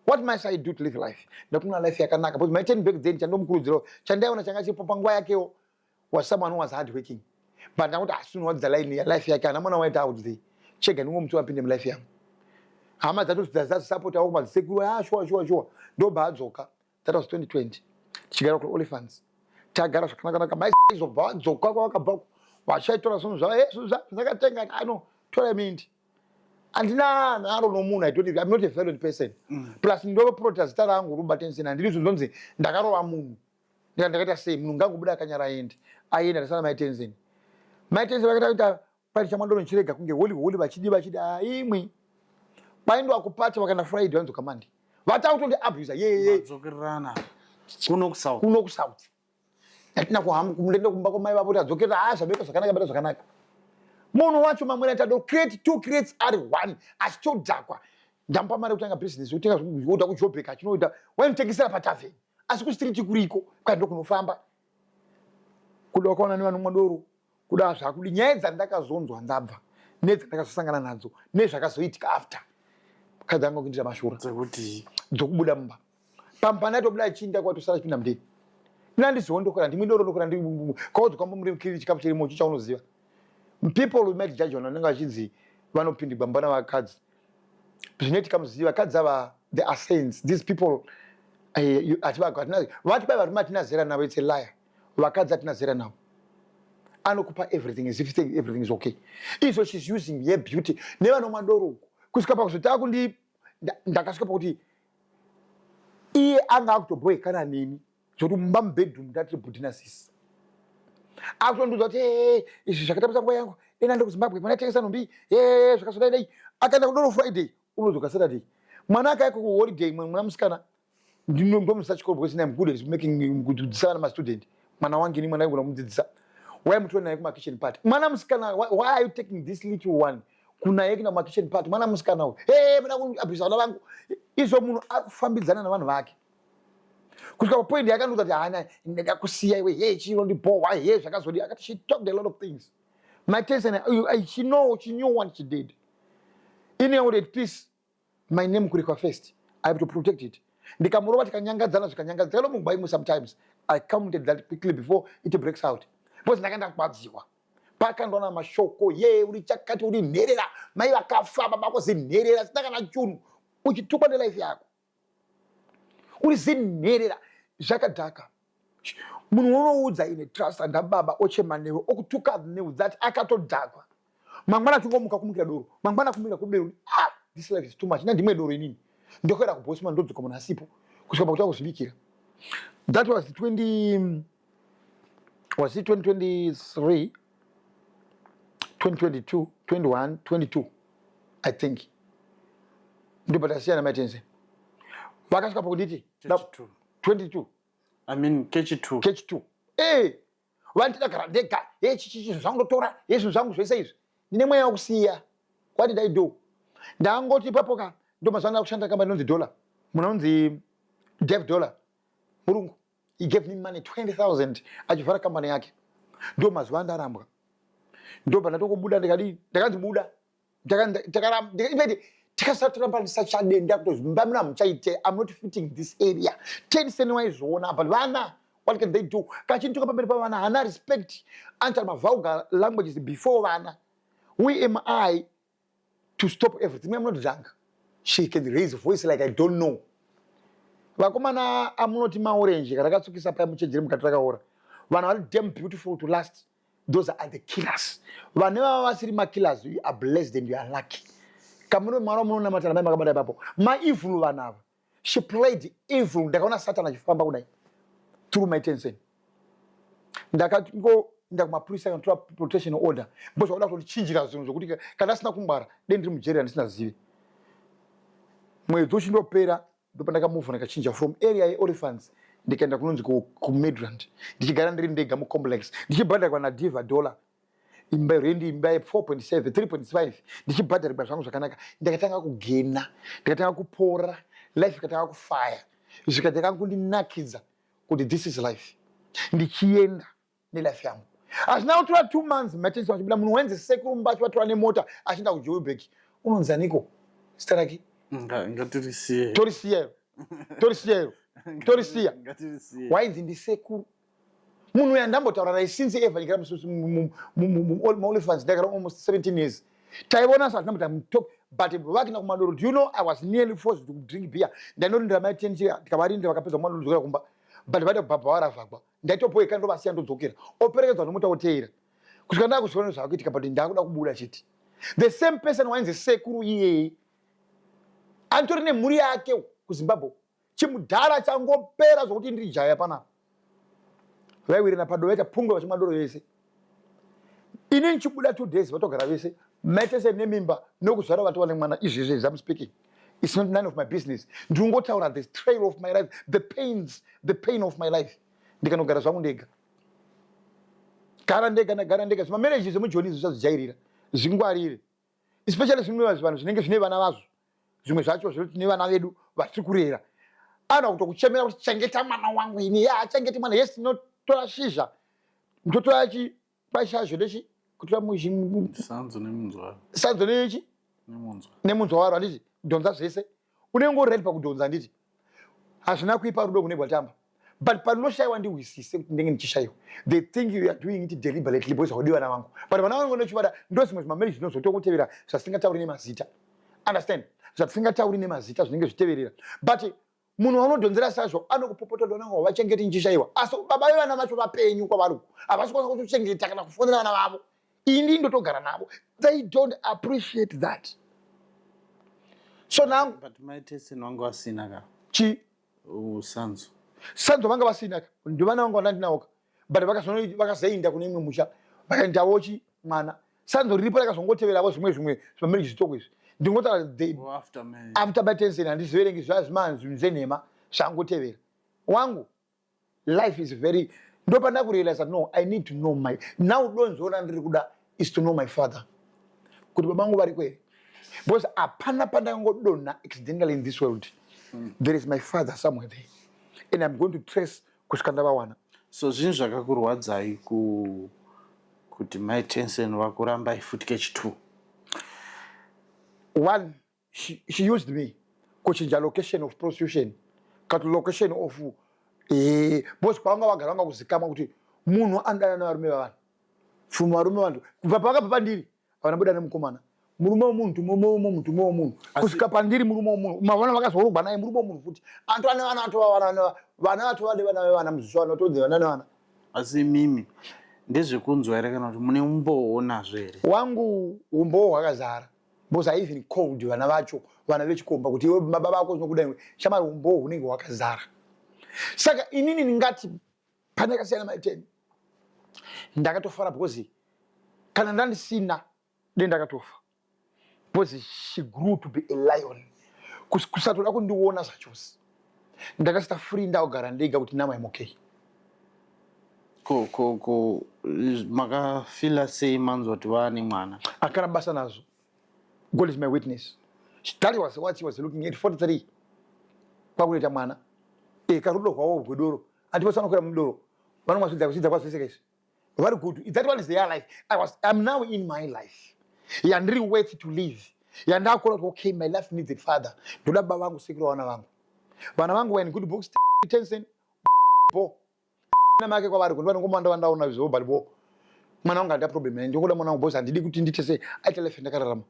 What must I do to live life? Ndakuna life yakanaka because my turn back then chandomukurudzirawo chandaiona changa chiripo panguva yakewo was someone who was hard working. But ndakuti asinowadza line ya life yake ana mwana waita out there. Chega ndingomuti apinde mulife yangu. Hama dzacho dzazisapota kumadzisekuru ah sure sure sure. Ndobva adzoka. That was 2020. Tichigara ku Olifants. Tagara zvakanaka mai izobva vadzoka kwavakabva vachaitora zvinhu zvavo eh zvinhu zvavo ndakatenga ano tora mindi. Handina nharo nomunhu I don't I'm not a violent person. Plus ndoprota zita rangu Rumba Tencent handidi zvinhu zvonzi ndakarova munhu. Ndika ndakaita sei munhu ngangobuda akanyara aende. Aenda ndasara mai Tencent. Mai Tencent vakaita kuita pari chamwadoro ndichirega kunge holy holy vachidi vachidi ah imwi. Kwaendwa kupati vakana Friday vanodzoka Monday. Vatakutondi abuse ye ye. Madzokererana kuno kusouth. Kuno kusouth. Ndatina kuhamba kumurenda kumba kwamai vavo kuti adzokerera ah zvabeka zvakanaka bata zvakanaka. Munhu wacho mamwe atado create two crates ari one achitodhakwa. Ndamupa mari yekutanga business yokutenga zvekuda kujobheka achinoita wainotengesera patavern. Asi kustreet kuriko kwai ndokunofamba. Kuda wakaona nevanomwa doro kuda zvakudi nyaya dzandakazonzwa ndabva nedzandakazosangana nadzo nezvakazoitika after mukadzi anga kuindira mashura dzekuti dzokubuda mumba pamba ndatobuda achinda kwatosara chipinda mudeni ina ndiziwo ndokora ndimwe doro ndokora ndi kaudzwa kwamba muri kiri chikafu chirimo cho chaunoziva people who might judge vanhu vanenge vachinzi vanopindigwa mumba navakadzi zvinoitika muzivi vakadzi ava the are saints these people vati bai varume hatina zera navo it's a liar vakadzi hatina zera navo anokupa everything as if everything is okay izvo she's using ye beauty nevanomwa doro uku kusvika pakuzoti akundi ndakasvika pakuti iye anga akutobhoekana neni zvekuti mumba mubedroom ndatiri bhudhi nasisi akutondiudza kuti ee izvi zvakatambisa nguva yangu dena ndiri kuzimbabwe mwana tengesa nhumbi ee zvakazodai dai akaenda kudoro Friday unodzoka Saturday mwana akaiko kuholiday mwana musikana ndomusa chikoro because I'm good at making kudzidzisa vana mastudent mwana wangu ini mwana aigona kumudzidzisa why mutori naye kumakitchen party mwana musikana why are you taking this little one kunaye kuenda kumakitchen party mwana musikana uyu ee muna kuabhisa vana vangu izvo munhu akufambidzana navanhu vake kusvika papoint yakandiudza kuti hana ndakusiya iwe he chinondibhohwa he zvakazodi akati she talked a lot of things my Tencent she know she knew what she did ini yangu at peace my name kurikwa first I have to protect it ndikamurova tikanyangadzana zvikanyangadzana tikalomugwa imwe sometimes I counted that quickly before it breaks out because ndakaenda kugwadziwa pakandoona mashoko ye uri chakati uri nherera mai vakafa baba vako zinherera sina kana chunhu uchitukwa nelife yako uri zinherera zvakadhaka munhu unoudza ine trust andababa ochema newe okutuka newe that akatodhakwa. Mangwana achingomuka kumukira doro, mangwana kumukira kudero. Ah, this life is too much. Ndimwe doro inini. Ndokwenda kuBosman ndodzoka munhu asipo kusvika pakuti akuzvibikira. That was 20 was it 2023 2022 21 22 I think. Ndipo tasiyana maitense. Vakasvika pakunditi 22 I mean kechi 2 kechi 2 eh vanti ndagara ndega ye chichi zvinhu zvangu ndotora ye zvinhu zvangu zvese izvi ndine mweya wekusiya what did I do ndangoti ipapo ka ndo mazuva anda kushanda kamba inonzi dollar munhu anonzi Dave Dollar murungu he gave me money 20000 achivhara kambani yake ndo mazuva andarambwa ndobva ndatokubuda ndikadii ndakanzi buda takasatoramba ndisachade ndakutozimbamira muchaite I'm not fitting this area tensen waizviona but vana what can they do kachintuka pamberi pavana hana respect antaura mavulgar languages before vana who am I to stop everything I'm not drunk she can raise voice like I don't know vakomana amunoti maorenji rakatsukisa paya muchenjere mukati rakaora vanhu vari damn beautiful to last those are the killers vane vava vasiri makillers you are blessed and you are lucky kamuno mwari wamunonamata namai makabata ipapo maevil vanhu ava she played evil ndakaona satan achifamba kudai through my tension ndakatingoenda kumapurisa kanotora protection order because vakuda kutondichinjira zvinhu zvokuti kana asina kungwara dei ndiri mujeri handisina zivi mwedzi uchindopera ndopandakamuvha ndikachinja from area yeolifants ndikaenda kunonzi kumidrand ndichigara ndiri ndega mucomplex ndichibhadharwa nadiva dollar imba rendi imba ye4.7 3.5 ndichibhadharirwa zvangu zvakanaka ndakatanga kugena ndikatanga kupora life ikatanga kufaya zvikatanga kundinakidza kuti this is life ndichienda nelife yangu hazvina kutora 2 months matesi vachibuda munhu wenzi sekuru mbacho vatora nemota achienda kujoburg unonzi aniko zita rake ngatirisiye torisiya iro torisiya iro torisiya wainzi ndisekuru munhu uya ndambotaura naye since ever ndikara muolifants ndakara almost 17 years taiona sa hatina talk but vakina kumadoro do you know I was nearly forced to drink beer ndainorindira mai ten tikavarindira vakapedza kumadoro dzokera kumba but vaida kubhabha varavhagwa ndaitopoeka ndovasiya ndodzokera operekedzwa nomota oteera kusvika ndakuziona zvakuitika but ndakuda kubuda chete the same person wainzi sekuru iyeye anditori nemhuri yake kuzimbabwe chimudhara changopera zvokuti ndiri jaya panapa vaiwirana pado vaita pungwe vachimwa doro vese ini ndichibuda 2 days vatogara vese maitese nemimba nokuzvara vatova nemwana izvezvi as I'm speaking it's not none of my business ndinongotaura the trail of my life, the pains, the pain of my life. Ndikanogara zvangu ndega, gara ndega, ndagara ndega. Zvimamarriage zvemujoni izvi zvazvijairira, zvingwarire, especially zvimwe vanhu zvinenge zvine vana vazvo, zvimwe zvacho zvinoti nevana vedu vatiri kurera anoda kutokuchemera kuti chengeta mwana wangu ini ya achengeti mwana. Yes, tinotora shizha, totora chi kwashazvo nechi kutora sanzo nemunzwa. Sanzo nechi nemunzwa. Nemunzwa waro, handiti? Dhonza zvese, unenge uri ready pakudhonza, handiti? Hazvina kuipa rudo kune gwatamba, but panoshayiwa ndihwisise kuti ndenge ndichishayiwa. They think you are doing it deliberately because haudi vana vangu, but vana vangu nechivada. Ndo zvimwe zvimamarriage zvinozotokutevera zvasingatauri nemazita, understand? Zvatisingatauri nemazita zvinenge zviteverera, but munhu waunodhonzera sazvo anokupopota donanga wavachengeti nchishayiwa, asi baba vevana vacho vapenyu kwavari havasi kwanisa kutochengeta kana kufonera vana vavo. Ini ndotogara navo, they don't appreciate that. So now but maitesen vanga vasina ka chi sanzo. Sanzo vanga vasina ka, ndivana vanga vandandinawoka, but vakazoenda kune imwe musha, vakaendawo chi mwana sanzo riripo rakazongoteveravo zvimwe zvimamarriage zvitoko izvi ndingotaura Oh, after marriage. After matensen handiziverengi zvinhu zvenhema zvangotevera wangu. Life is very ndopanda kurealize no, I need to know my now donzo randiri kuda is to know my father, kuti baba vangu variko here, because hapana pandakangodonha accidentally in this world. There is my father somewhere there and I'm going to trace kusvika ndavawana. So zvinhu zvakakurwadzai kuti mai Tensen vakurambai futi kechi2? One, she used me kuchinja location of prostitution kati location of because kwavanga vagara vanga kuzikamwa kuti munhu anodana nevarume vavanhu from varume vanhu kubva pavakabva pandiri havana buda nemukomana murume wemunhu, murume wemunhu, murume wemunhu kusvika pandiri murume wemunhu mavana vakazorogwa naye murume wemunhu futi antu ane vana atova vana vana vatova nevana vevana muzviswa vana vatodzi vana nevana. Asi mimi Ndezvekunzwa here kana kuti mune umbowo nazvo here? Wangu umbowo hwakazara because I even called vana vacho vana vechikomba kuti iwe baba vako zvinokuda iwe shamari umbowo hunenge hwakazara. Saka inini ndingati pandakasiyana maiteni ndakatofara because kana ndandisina dei ndakatofa because she grew to be a lion kusatoda kundiona zvachose ndakasita free ndakugara ndega kuti now I'm okay ko ko ko makafila sei manzwa kuti vaane mwana akana basa nazvo god is my witness that was what she was looking at 43 kwakunoita mwana e karudo rwavo rwedoro andiposanokwira mudoro vanomwa zvidhakwa zvidhakwa zvese kaizvi very good that one is their life i was i'm now in my life yandiri worth to live yandakuona kuti okay my life needs a father ndoda baba vangu sekuru vana vangu vana vangu were in good books tensen bo namake kwavari kundi vanongomanda vandaona zvo but bo mwana wangu handida problem naye ndikuda mwana wangu because handidi kuti ndite sei aite life yandakararama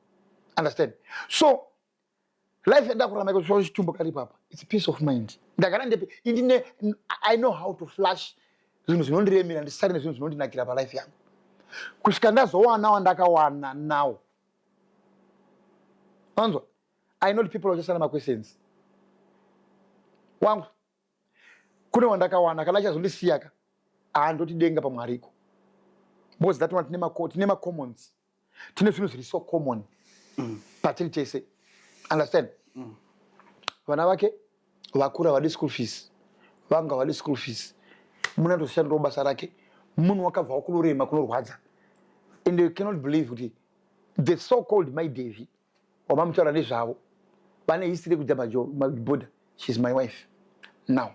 understand so life yandakurarama iko chitumbu kari papa its peace of mind ndagara ndepi indine i know how to flash zvinhu zvinondiremera ndisari nezvinhu zvinondinakira palife yangu kusvika ndazowana wandakawana now anzwa i know people vachasana maquestions wangu kune wandakawana kana achazondisiyaka handoti denga pamwe ariko because that one tine macommons tine zvinhu zviri so common patiri tese understand vana vake vakura vadi school fees vanga vadi school fees munhu atoshandirawo basa rake munhu wakabvawo kunorema kunorwadza and you cannot believe kuti the so called my davy wamamutaura nezvavo vane history yekuita maborder shes my wife now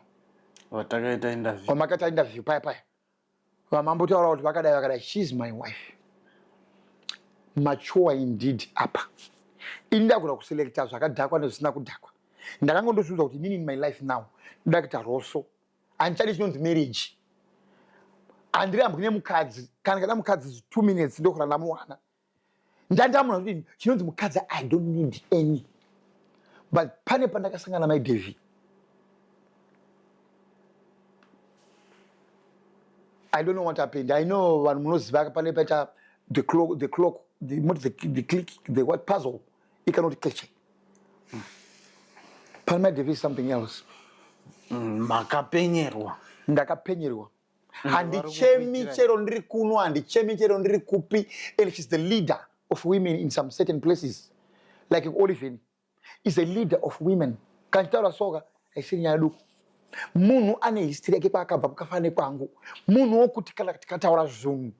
watakaita interview wamakaita interview paya paya vamambotaura kuti vakadai vakadai shes my wife mature indeed apa ini ndagona kuselecta zvakadhakwa nezvisina kudhakwa ndakangondozviudza kuti inini in my life now ndoda kuita roso handichadi chinonzi marriage handirambwi nemukadzi kana kada mukadzi 2 minutes ndokura ndamuwana ndandamuna kuti chinonzi mukadzi i don't need any but pane pandakasangana mai davy i don't know what happened i know vanhu munoziva pane paita the clock the clock the, not the, the click the what puzzle ikanoti keche pane mai davy something else makapenyerwa ndakapenyerwa handichemi chero ndiri kuno handichemi chero ndiri kupi and shes the leader of women in some certain places like oliven is a leader of women kana chitaura soka haisiri nyaya duku munhu ane history yake kwaakabva kukafanana nekwangu munhu wokuti kana tikataura zvinhu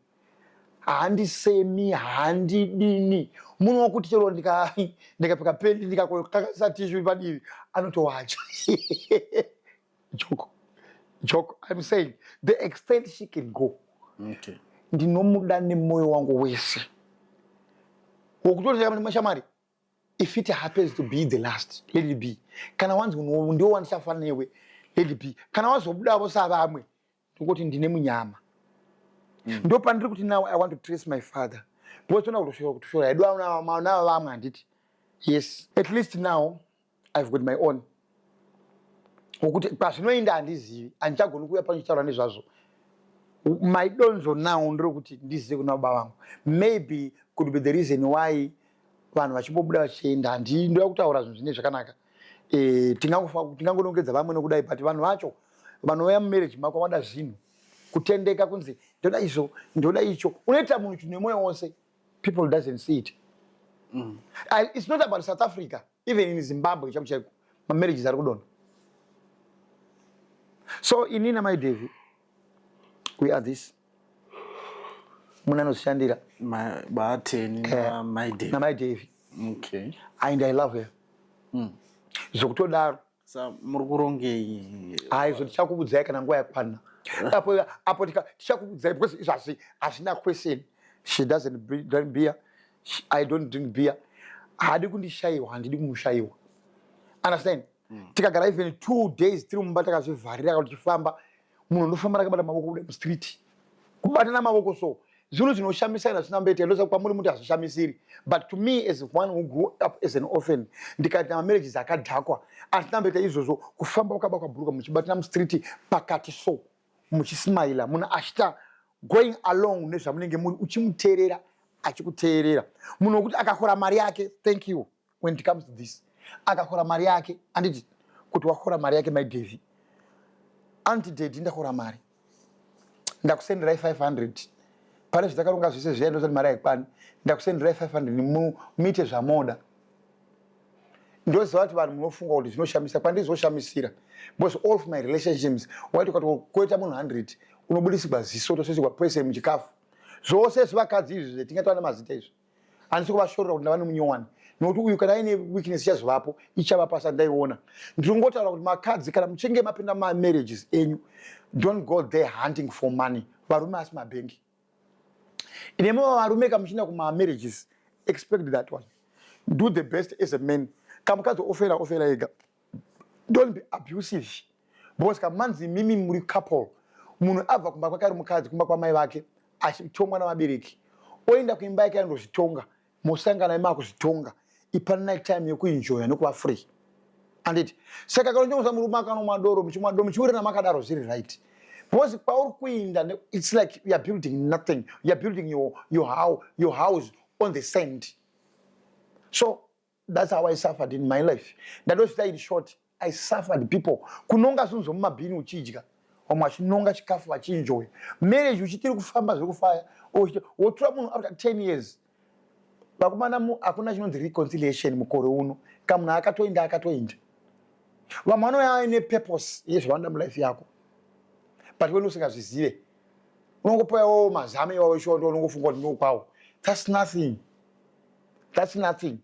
handisemi handidini munhu wokuti chero ndikapfeka pendi ndikakakasa tishu padivi anotowacha joke joke i'm saying the extent she can go okay. ndinomuda nemwoyo wangu wese wokutoa mashamwari if it happens to be the last let it be kana wanzi ndiwo wandichafa newe let it be kana wazobudavo savamwe ndikuti ndine munyama ndo pandiri kuti now i want to trace my father because tona kutoshora kutoshora hedu nava vamwe handiti yes at least now i've got my own wokuti pazvinoenda handizivi handichagoni kuuya pano chitaura nezvazvo my donzo now nderekuti ndizive kuna baba vangu maybe could be the reason why vanhu vachimbobuda vachienda handi ndoda kutaura zvinhu zvine zvakanaka e, tingangonongedza vamwe nokudai but vanhu vacho vanouya mumarriage mako vada zvinhu kutendeka kunzi ndoda izvo ndoda icho unoita munhu chinhu nemwoyo wose people doesn't see it it's not about south africa even in zimbabwe chaiko chaiko mamarriages ari kudonha so ini namai davy we are this munhu anozvishandira Baateni namai Davy. Namai Davy okay and i love her zvokutodaro sa muri kurongei? Hayi zvo tichakuudzai kana nguva yakwana apo apo tichakuudzai because izvo hazvina question she doesn't drink beer i don't drink beer haadi kundishayiwa handidi kumushayiwa understand tikagara even 2 days tiri mumba takazvivharira kana tichifamba munhu unofamba rakabata mavoko kuda mustreet kubatana mavoko so zvinhu zvinoshamisa ina zvisina mbete ndosa kwamuri muti hazvishamisiri but to me as one who grew up as an orphan ndikaita mamarriages akadhakwa handina mbete izvozvo kufamba wakabakwa bhuruka muchibatana mustreet pakati so muchismaila munhu achita Going along nezvamunenge muri, uchimuteerera, achikuteerera. Munhu wekuti akakora mari yake, thank you, when it comes to this, akakora mari yake, anditi kuti wakora mari yake, my Davy, anti daddy, ndakora mari, ndakusenderai 500 pane zvatakaronga zvese zviya, ndozati mari haikwani, ndakusenderai 500, muite zvamoda. Ndoziva kuti vanhu munofunga kuti zvinoshamisa. Kwandiri because all of my relationships, waiti ukati koita munhu 100, unobudisigwa ziso, tosoisigwa poison muchikafu. Zvose zvivakadzi izvi zvetingatova nemazita izvi, handisi kuvashorera kuti ndava nemunyowani, nokuti uyu kana aine weakness ichazovapo, ichavapo, asati ndaiona. Ndinongotaura kuti makadzi, kana muchinge mapinda mamarriages enyu, don't go there hunting for money. Varume asi mabhengi. Inemo varume, kamuchienda kumamarriages, expect that one. Do the best as a man. Kamukadzi ofera, ofera ega. Don't be abusive, because kamanzi mimi muri couple, munhu abva kumba kwake ari mukadzi, kumba kwamai vake, achitongwa navabereki, oenda kuimba yake andozvitonga, mosangana imakuzvitonga. Ipanai time yekuenjoya nekuva free, anditi? Saka kana murume akanomwa doro, muchimwa doro, muchiwirirana makadaro, zviri right, because kwauri kuinda, it's like you are building nothing. You are building your house on the sand. So that's how I suffered in my life. Ndadozvita in short. I suffered people kunonga zvinhu zvomumabhini uchidya, vamwe vachinonga chikafu vachienjoya marriage, uchitiri kufamba zvekufaya, wotora munhu after 10 years. Vakomana, hakuna chinonzi reconciliation mukore uno. Kamunhu akatoinda, akatoinda. Vamwe vanouya aine purpose yezvavanoda mulife yako, but wene usingazvizive, unongopoyawo mazame iwawo ishondo, unongofunga kuti ndokwawo. That's nothing, that's nothing.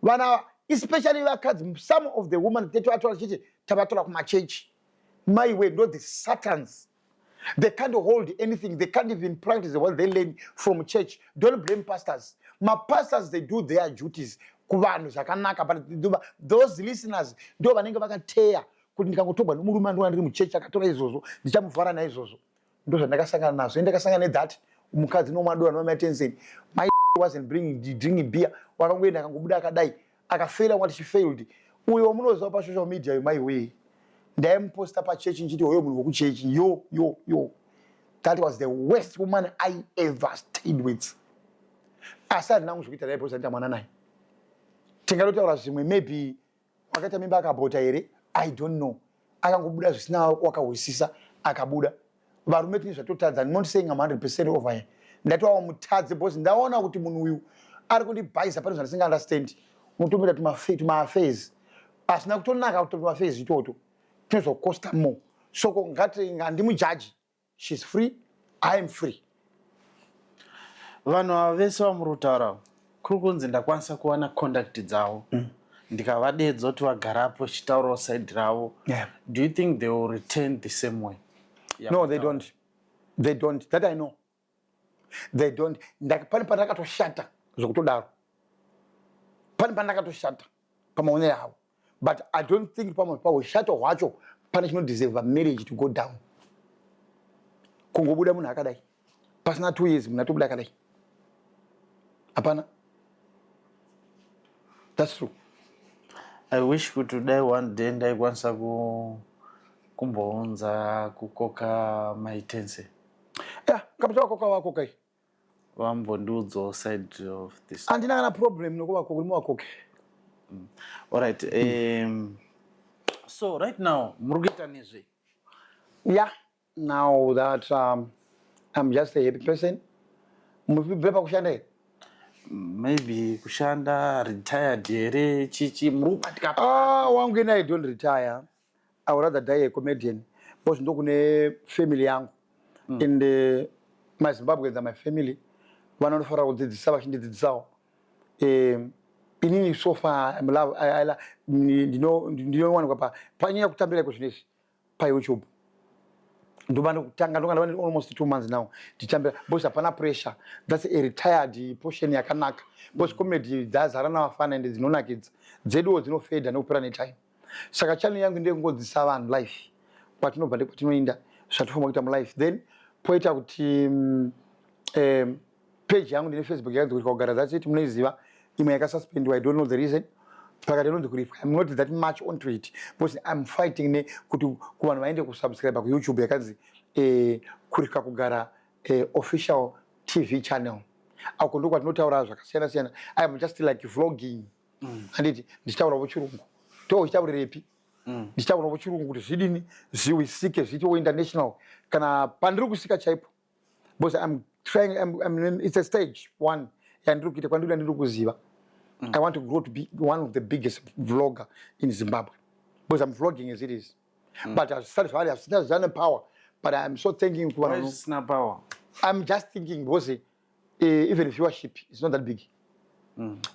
Vana, especially vakadzi, some of the women tetovatora tichiti tavatora kumachechi, maiwe, ndo the satans. They can't hold anything. They can't even practice what they learn from church. Don't blame pastors. Mapastors, they do their duties kuvanhu zvakanaka, but those listeners ndo vanenge vakateya kuti ndikangotogwa nomurume andiona ndiri muchechi akatora izvozvo, ndichamuvhara naizvozvo. Ndo zvandakasangana nazvo. Ndakasangana nethat mukadzi nomwadora nomai my wasn't bringing, drinking beer. Wakangoenda, akangobuda akadai, akafeila. Wati she failed. Uyo wamunoziva pasocial media, my way, ndaimuposta pachechi nchiti hoyo munhu wekuchechi. Yo yo yo, that was the worst woman I ever stayed with. Asi handina kuzvokuita naye because andita mwana naye. Tingatotaura zvimwe, maybe wakaita mimba, akabhota here, I don't know. Akangobuda zvisina wakahwisisa, akabuda. Varume tine zvatotadza. Not saying I'm 100% over here. Ndatovawo mutadzi because ndaona kuti munhu uyu ari kundibhaisa pane zvandisinga understand. Unotomboita tumaaffairs asina kutonaka, kuti tumaaffairs itoto tinozokosta more. Soko ngati handimujaji. She's free, I am free. Vanhu ava vese vamuri kutaura, kuri kunzi ndakwanisa kuwana contact dzavo, ndikavadedza kuti vagarapo chitaurawo side ravo. Do you think they will return the same way? No, they don't. They don't. That I know, they don't. Pane pandakatoshata zvokutodaro, pane pandakatoshata pamaonero avo, but I don't think pamwe paushato hwacho pane chinodeserva marriage to go down. Kungobuda munhu akadai pasina 2 years, munhu atobuda akadai, hapana. That's true. I wish kuti dai one day ndaikwanisa kumbounza, kukoka maitense. Ya, kapita wakoka wakokai. Vambondiudzawo side of this. Handina kana problem nokuvakoka, muvakoke. Alright, so right now muri kuita nezvei? Yeah, now that I'm just a happy person. Mubve pakushanda here? Maybe kushanda, retired here, chichi muri kubatika? Ah, wangu ina, I don't retire. I would rather die a comedian because ndokune family yangu. And my Zimbabweans are my family. Vanofanira kudzidzisa, vachindidzidzisawo. Inini so far I'm love, ndinowanikwa panyaya kutambira iko zvinezvi paYouTube. Ndoba ndokutanga, ndonga ndava almost 2 months now ndichitambira because hapana pressure. That's a retired portion yakanaka because comedy dzazara navafana ende dzinonakidza, dzeduwo dzinofedha nekupera netime. Saka channel yangu ndeyekungodzisa vanhu life, kwatinobva nekwatinoinda, zvatofanira kuita mulife. Then poita kuti page yangu ndine Facebook yakanzi kuti Kugara, that's it, munoiziva. Imwe yakasuspendwa, I don't know the reason. Pakati inonzi kuripwa. I'm not that much onto it because I'm fighting ne kuti kuvanhu vaende kusubscribe kuYouTube yakanzi Kurika Kugara. Official TV channel. Ako ndo kwatinotaura zvakasiyana siyana. I am just like vlogging, handiti? Ndichitaurawo chirungu, tochitaurirepi? Ndichitaurawo chirungu kuti zvidini, zviwisike, zviitewo international kana pandiri kusvika chaipo, because I'm trying, it's a stage one yandiri kuita kwandiri, ndiri kuziva. I want to grow to be one of the biggest vlogger in Zimbabwe, because I'm vlogging as it is, but hazvisati zvari, hazvisati zvane power, but I'm so thinking Why kuvanhu. Zvisina power? I'm just thinking because even viewership is not that big,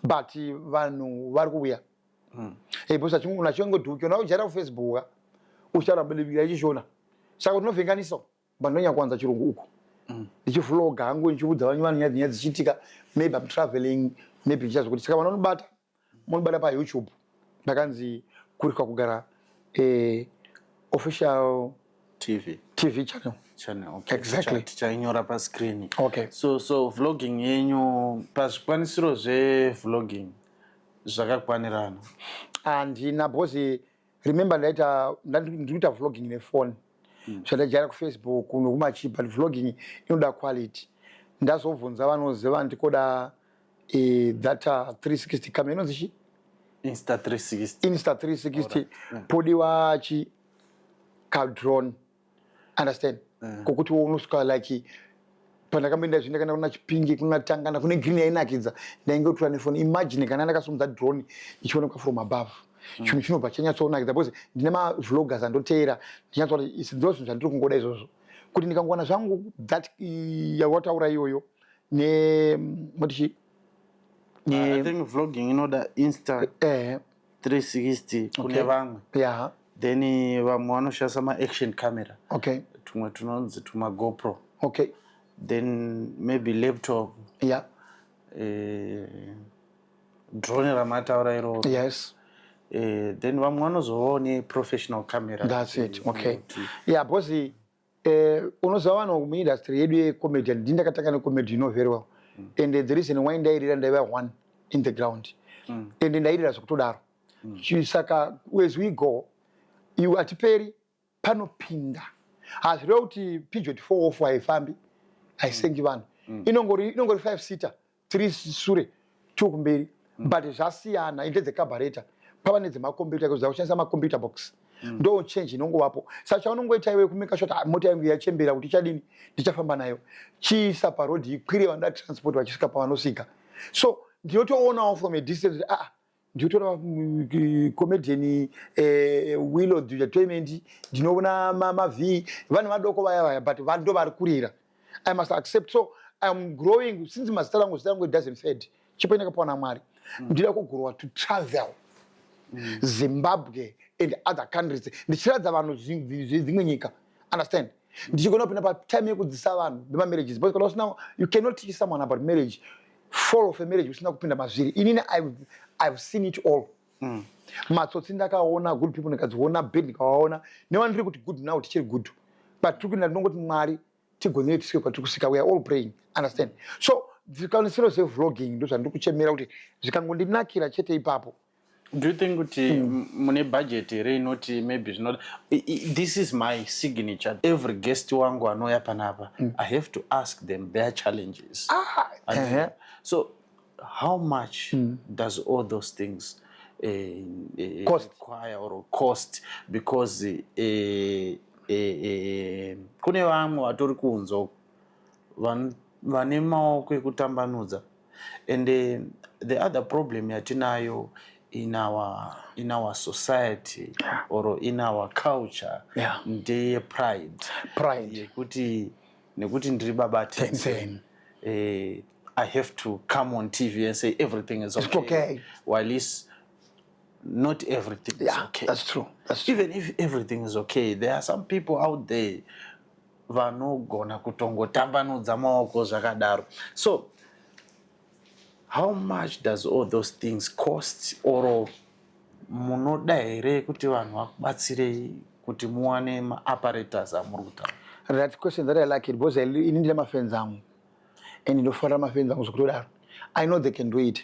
but vanhu vari kuuya. Because unachingodhuki unakujaira kuFacebook uchitaura bilibili ichishona, saka unovhenganisa, but ndonyanya kuwanza chirungu uku, ndichivloga hangu, ndichiudza vanhu nyaya nyaya dzichiitika. Maybe I'm traveling, maybe ndichazokuti. Saka vanonobata, munobata paYouTube, ndakanzi Kurikwa Kugara Official TV TV channel. Channel, okay. Exactly. Tichainyora pascreen. Okay. So vlogging yenyu, pazvikwanisiro zvevlogging zvakakwanirana? Handina, because remember ndaita, ndiri kuita vlogging nefoni, zvandajaira kuFacebook nokumachi, but vlogging inoda quality. Ndazobvunza vanoziva, ndikoda that 360 camera inonzi chi? Insta 360. Insta 360. Podiwa chi kadrone, understand? Kokuti unosvika like pandakamboenda zvi, ndakaenda kuna Chipingi, kuna Tangana, kune green yainakidza, ndaingotora nefoni. Imagine kana ndakasumudza drone ichionekwa from above, chinhu chinobva chanyatsonakidza, because ndine mavloggers andoteera, ndinyatsoona isi ndo zvinhu zvandiri kungoda izvozvo, kuti ndikangowana zvangu that yawataura iyoyo ne moti chi. I think vlogging inoda Insta 360 kune vamwe. Then vamwe vanoshandisa maaction camera, tumwe tunonzi tumaGoPro. Then maybe laptop, drone ramataura iroro. Then vamwe vanozovawo neprofessional camera. That's it. Okay, yeah, because unoziva vanhu muindustry yedu yecomedy, ndini ndakatanga necomedy, you know very well. And the reason why ndairira, ndaiva one in the ground and ndairira zvekutodaro. Saka as we go, iwe hatiperi, panopinda. Hazvireva kuti Peugeot 404 haifambi, haisengi vanhu. Inongori 5 seater, 3 sure, 2 kumberi, but zvasiyana ndedzecabareta, pava nedzemakombiyuta, kushandisa macomputer box, ndo change inongovapo. Saka chaunongoita iwe kumeka sure kuti, ah, mota yangu yachembera kuti ichadini, ndichafamba nayo, chiisa parodhi, ikwire vanoda transport vachisvika pavanosvika. So ndinotoonawo from a distance kuti, ah, ndinotora comedian Willow Entertainment, ndinoona mav vanhu vadoko vaya vaya, but ndo vari kurira. I must accept. So I'm growing since mazita rangu, zita rangu, it doesn't fade. Chipo ndakapiwa naMwari. Ndida kugrowa to travel Zimbabwe and other countries, ndichiratidza vanhu zvedzimwe nyika, understand? Ndichigona kupinda patime yekudzidzisa vanhu vemamarriages, because kana usina, you cannot teach someone about marriage, fall of a marriage, usina kupinda mazviri. Inini I've seen it all. Matsotsi ndakaona, good people ndikadziona, bad ndikavaona, nevandiri kuti good now tichiri good, but tiri kuenda. Ndinongoti Mwari tigonere tisvike kwatiri kusvika. We are all praying, understand? So zvikwanisiro zvevlogging ndo zvandiri kuchemera, kuti zvikangondinakira chete ipapo. Do you think kuti mune budget here inoti maybe zvinoda this is my signature, every guest wangu anouya panapa, I have to ask them their challenges. So how much does all those things Cost. require or cost? Because kune vamwe vatori kunze uku vane maoko ekutambanudza. And the other problem yatinayo in our society or in our culture ndeye pride. Pride. Yekuti nekuti ndiri Baba Tencen. Tencen, I have to come on TV and say everything is okay, okay. While it's not everything is okay. That's true. That's true. Even if everything is okay, there are some people out there vanogona kutongotambanudza maoko zvakadaro. So how much does all those things cost, or munoda here kuti vanhu vakubatsirei kuti muwane maapparatus amuri kutaura? That question, that I like it, because ini ndine mafans angu and ndinofarira mafans angu zvekutodaro. I know they can do it.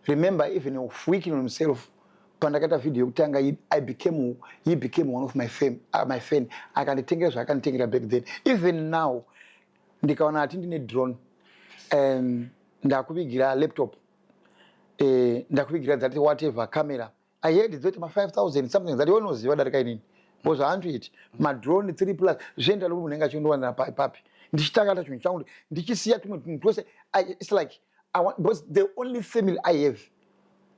Remember, even Wicknell himself, pandakaita video yekutanga, I became he became one of my fan, akanditengera zvaakanditengera back then. Even now Ndikaona ati ndine drone, ndakuvigira laptop, ndakuvigira that whatever camera I heard, dzoti ma5000 something that unoziva darika inini, because handiiti madrone 3 plus zvienda nokuti munenge achindowanira papi. Ndichitakata chinhu changu, ndichisiya tumwe tunhu twose. It's like I want, because the only family I have,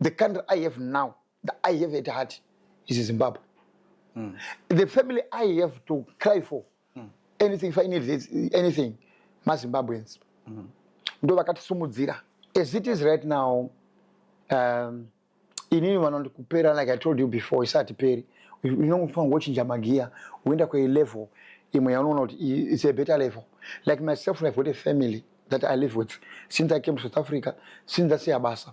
the country I have now that I have at heart is Zimbabwe. The family I have to cry for anything, if I need this, anything, maZimbabweans. Ndo vakatisumudzira as it is right now. Inini vanoti kupera, like I told you before, isati peri, inongofanira ngochinja magiya, uenda kwelevel imwe yaunoona kuti it's a better level. Like myself, I've got a family that I live with since I came to South Africa, since ndasiya basa.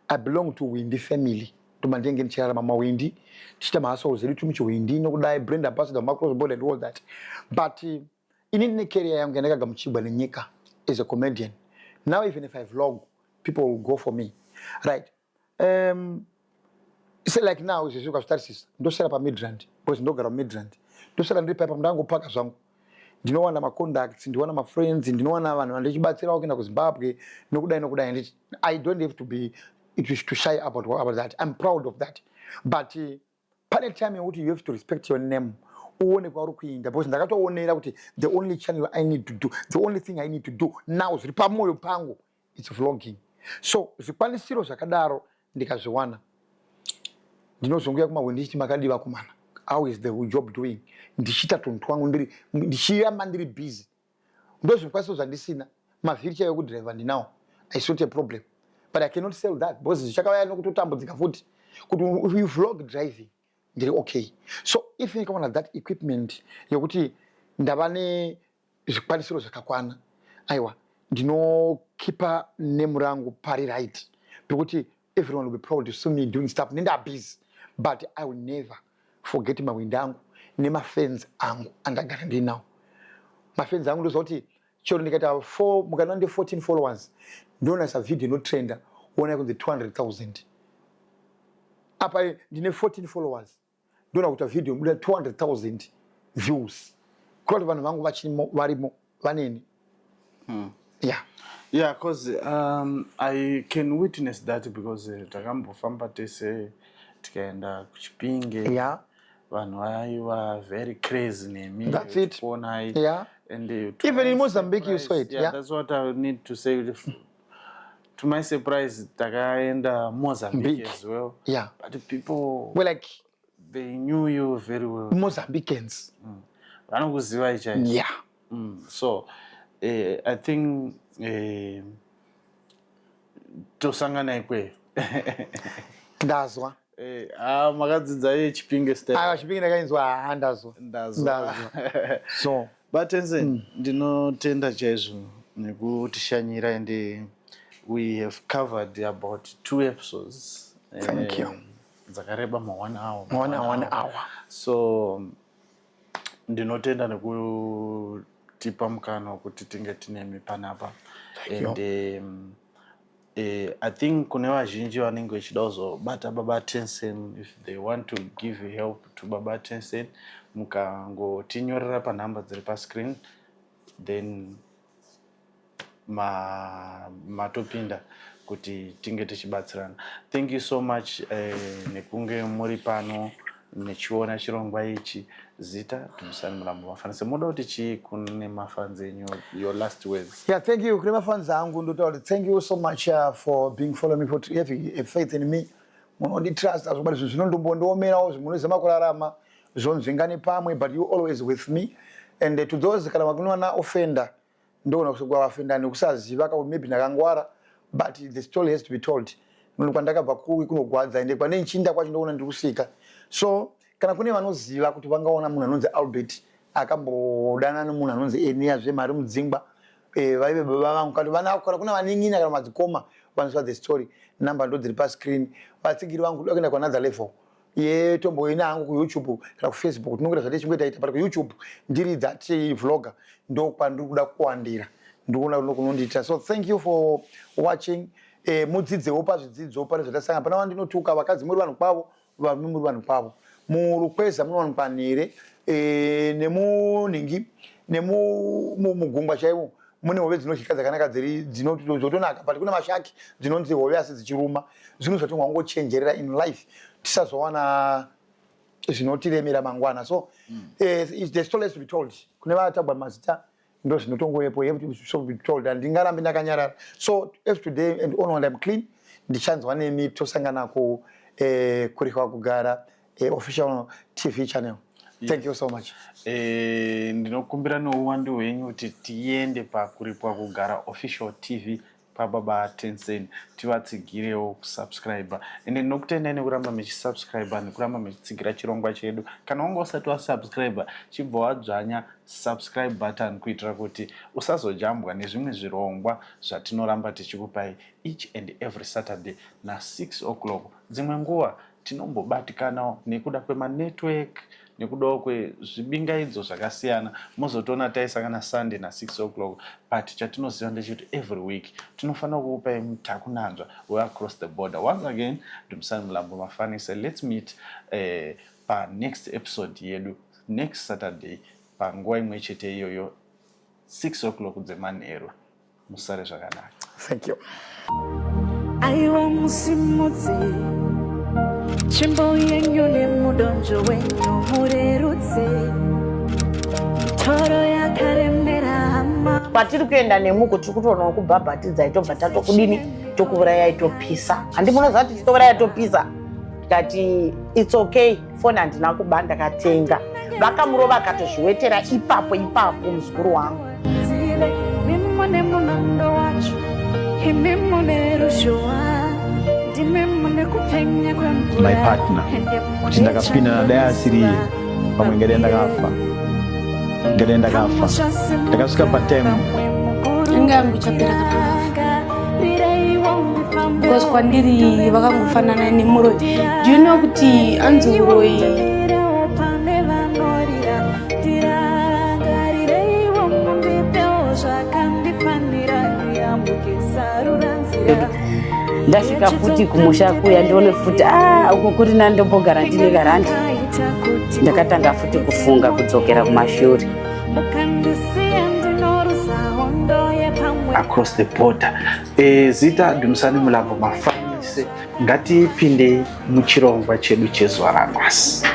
I belong to Windi family, ndomandenge ndichirarama mawindi, tichiita mahustles edu tumuchiwindi nokudai, brand ambassador, macross border and all that. But ini ndine career yangu yandakagamuchirwa nenyika as a comedian. Now, even if I vlog, people will go for me, right? So like now, izvezvi ukazvitarisisa, ndosara paMidrand because ndogara muMidrand. Ndosara ndiri paipa, ndangopaka zvangu, ndinowana macontacts, ndinowana mafriends, ndinowana vanhu vandichibatsirawo kuenda kuZimbabwe nokudai nokudai. Nditi I don't have to be to shy about that. I'm proud of that. But pane time yekuti you have to respect your name, uone kwauri kuinda, because ndakatoonera kuti the only channel I need to do, the only thing I need to do now, zviri pamwoyo pangu, it's vlogging. So zvikwanisiro zvakadaro ndikazviwana, ndinozonguya kumahwindi ndichiti, "Makadii vakomana? How is the job doing?" Ndichiita tunhu twangu, ndiri ndichiramba ndiri busy. Ndo zvikwanisiro zvandisina. Mavhiri chaiyo kudhiraivha ndinawo, it's not a problem, but I cannot sell that because zvichakauya nokutotambudzika futi kuti if you vlog driving. Ndiri okay. So if ndikawana that equipment yekuti ndava nezvikwanisiro zvakakwana, aiwa, ndinokipa name rangu pari right, pekuti everyone will be proud to see me doing stuff nendabusy. But I will never forget mawindi angu nemafans angu andagara ndinawo. Mafans angu, ndoziva kuti chero ndikaita mukana ndi 14 followers, ndionasa video inotrenda, ona kunzi 200,000. Apa ndine 14 followers, ndoona kuita video inobuda 200,000 views, kureva kuti vanhu vangu vachirimo, varimo vaneni. Yeah. Yeah, because I can witness that, because takambofamba tese tikaenda kuChipinge. Vanhu vaiva very crazy nemi. That's it. Kuonai. And to Even my in Mozambique you saw surprise- it, Yeah, yeah. that's what I need to say. To my surprise, takaenda Mozambique Big. As well, but people, we're like they knew you very well. Mozambicans. Vanokuzivai chaizvo. So I think tosangana ikweyo. Ndazwa. Ah, makadzidza yeChipinge style. Aiwa, Chipinge ndakainzwa. Ha, ndazwa. Ndazwa. Ndazwa. So Batensen, ndinotenda chaizvo nekutishanyira, and we have covered about two episodes. Thank you. Dzakareba ma one hour. One hour, one hour. So ndinotenda nekutipa mukana wekuti tinge tinemi panapa. You. And I think kune vazhinji vanenge vechida kuzobata Baba Tensen, if they want to give help to Baba Tensen, mukangotinyorera panhamba dziri pascreen, then matopinda kuti tinge tichibatsirana. Thank you so much nekunge muri pano nechiona chirongwa ichi. Zita Dumisani Mulambo Mafanise. Munoda kuti chii kune mafans enyu, your last words? Yeah, thank you. Kune mafans angu ndotaura kuti thank you so much for being follow me, for having a faith in me. Munonditrust zvokwadi. Zvinhu zvinondombondiomerawo, zvimunozama kurarama zvonzvingani pamwe, but you always with me. And to those kana vakunowana offender, ndoona kuti kwavafenda nekusaziva ka, maybe ndakangwara, but the story has to be told. Nokuti kwandakabva kunogwadza, ende kwane nchinda kwacho ndoona ndiri kusvika. So kana kune vanoziva kuti vangaona munhu anonzi Albert akambodana nemunhu anonzi Enia zvemari mudzingwa, vaive baba vangu, kana vana, kana kuna vanin'ina kana madzikoma vanoziva the story, namba ndo dziri pascreen. Vatsigiri vangu, kuda kuenda kuanother level yetomboina hangu kuYouTube kana kuFacebook, tinongoita zvatichingoita ita, but kuYouTube ndiri that vlogger, ndo kwandiri kuda kuwandira, ndikuona kunondiita. So thank you for watching. Mudzidzewo pazvidzidzo pane zvatasangana pana. Vandinotuka vakadzi, muri vanhu kwavo, varume muri vanhu kwavo. Murukweza munowanikwa nhere, nemunhingi, nemugungwa chaivo. Mune hove dzinodyika dzakanaka dziri dzinotonaka, but kune mashark dzinonzi hove asi dzichiruma. Zvinhu zvatingangochenjerera in life, tisazowana zvinotiremera mangwana. So the story has to be told. Kune vatagwa mazita, ndo zvinotongovepo, have to so be told. Handingarambi ndakanyarara. So as today and onward, I'm clean. Ndichanzwa nemi, tosangana ku Kuripwa Kugara official TV channel. Thank you so much. Ndinokumbira neuwandu hwenyu kuti tiende paKuripwa Kugara Official TV paBaba Tensen, tivatsigirewo kusubscribe. Ende ndinokutendai nekuramba muchisubscribe nekuramba muchitsigira chirongwa chedu. Kana wanga usati wasubscribe, chibva wadzvanya subscribe button kuitira kuti usazojambwa nezvimwe zvirongwa zvatinoramba tichikupai each and every Saturday na6 o'clock. Dzimwe nguva tinombobatikanawo nekuda kwemanetwork, nekudawo kwezvibingaidzo zvakasiyana, mozotoona taisangana Sunday na6 o'clock, but chatinoziva ndechekuti every week tinofanira kukupai mutakunanzva weacross the border. Once again, Dumisani Mulambo Mafanise. Let's meet panext episode yedu next Saturday panguva imwe chete iyoyo, 6 o'clock dzemanheru. Musare zvakanaka. Thank you. Aiwa, musimudze tsvimbo yenyu nemudonzvo wenyu, murerutse mitoro yakaremera hama. Kwatiri kuenda nemuko, tiri kutoonawo kubhabhatidzai, tobva tatokudini, tokuurayai, topisa. Handi munoziva kuti titouraya topisa? Tikati it's okay, foni handina kuba, ndakatenga. Vakamurova akatozviwetera ipapo ipapo, muzukuru wangu. Zive imi mune munondo wacho, imi mune ruzhowa, ndimi mune kupenya kwemvura. My partner, kuti ndakapinda nadai asiriye, pamwe ngadai ndakafa, ngadai ndakafa. Ndakasvika patime Inga yangu ichapera kana vafa, because kwandiri vakangofanana nemuroyi. Do you know kuti anzi uroyi? Pane vanorira, ndirangarireiwo, mundipewo zvakandifanira, ndiyambuke sarura nzira. Ndasvika futi kumusha kuya, ndione futi a uko kuri nani, ndombogara ndine karandi. Ndakatanga futi kufunga kudzokera kumashure. Mukandisiya ndinoruza hondo yepamwe. Across the border. Zita Dumisani Mulambo Mafanise. Ngatipindei muchirongwa chedu chezuva ranhasi.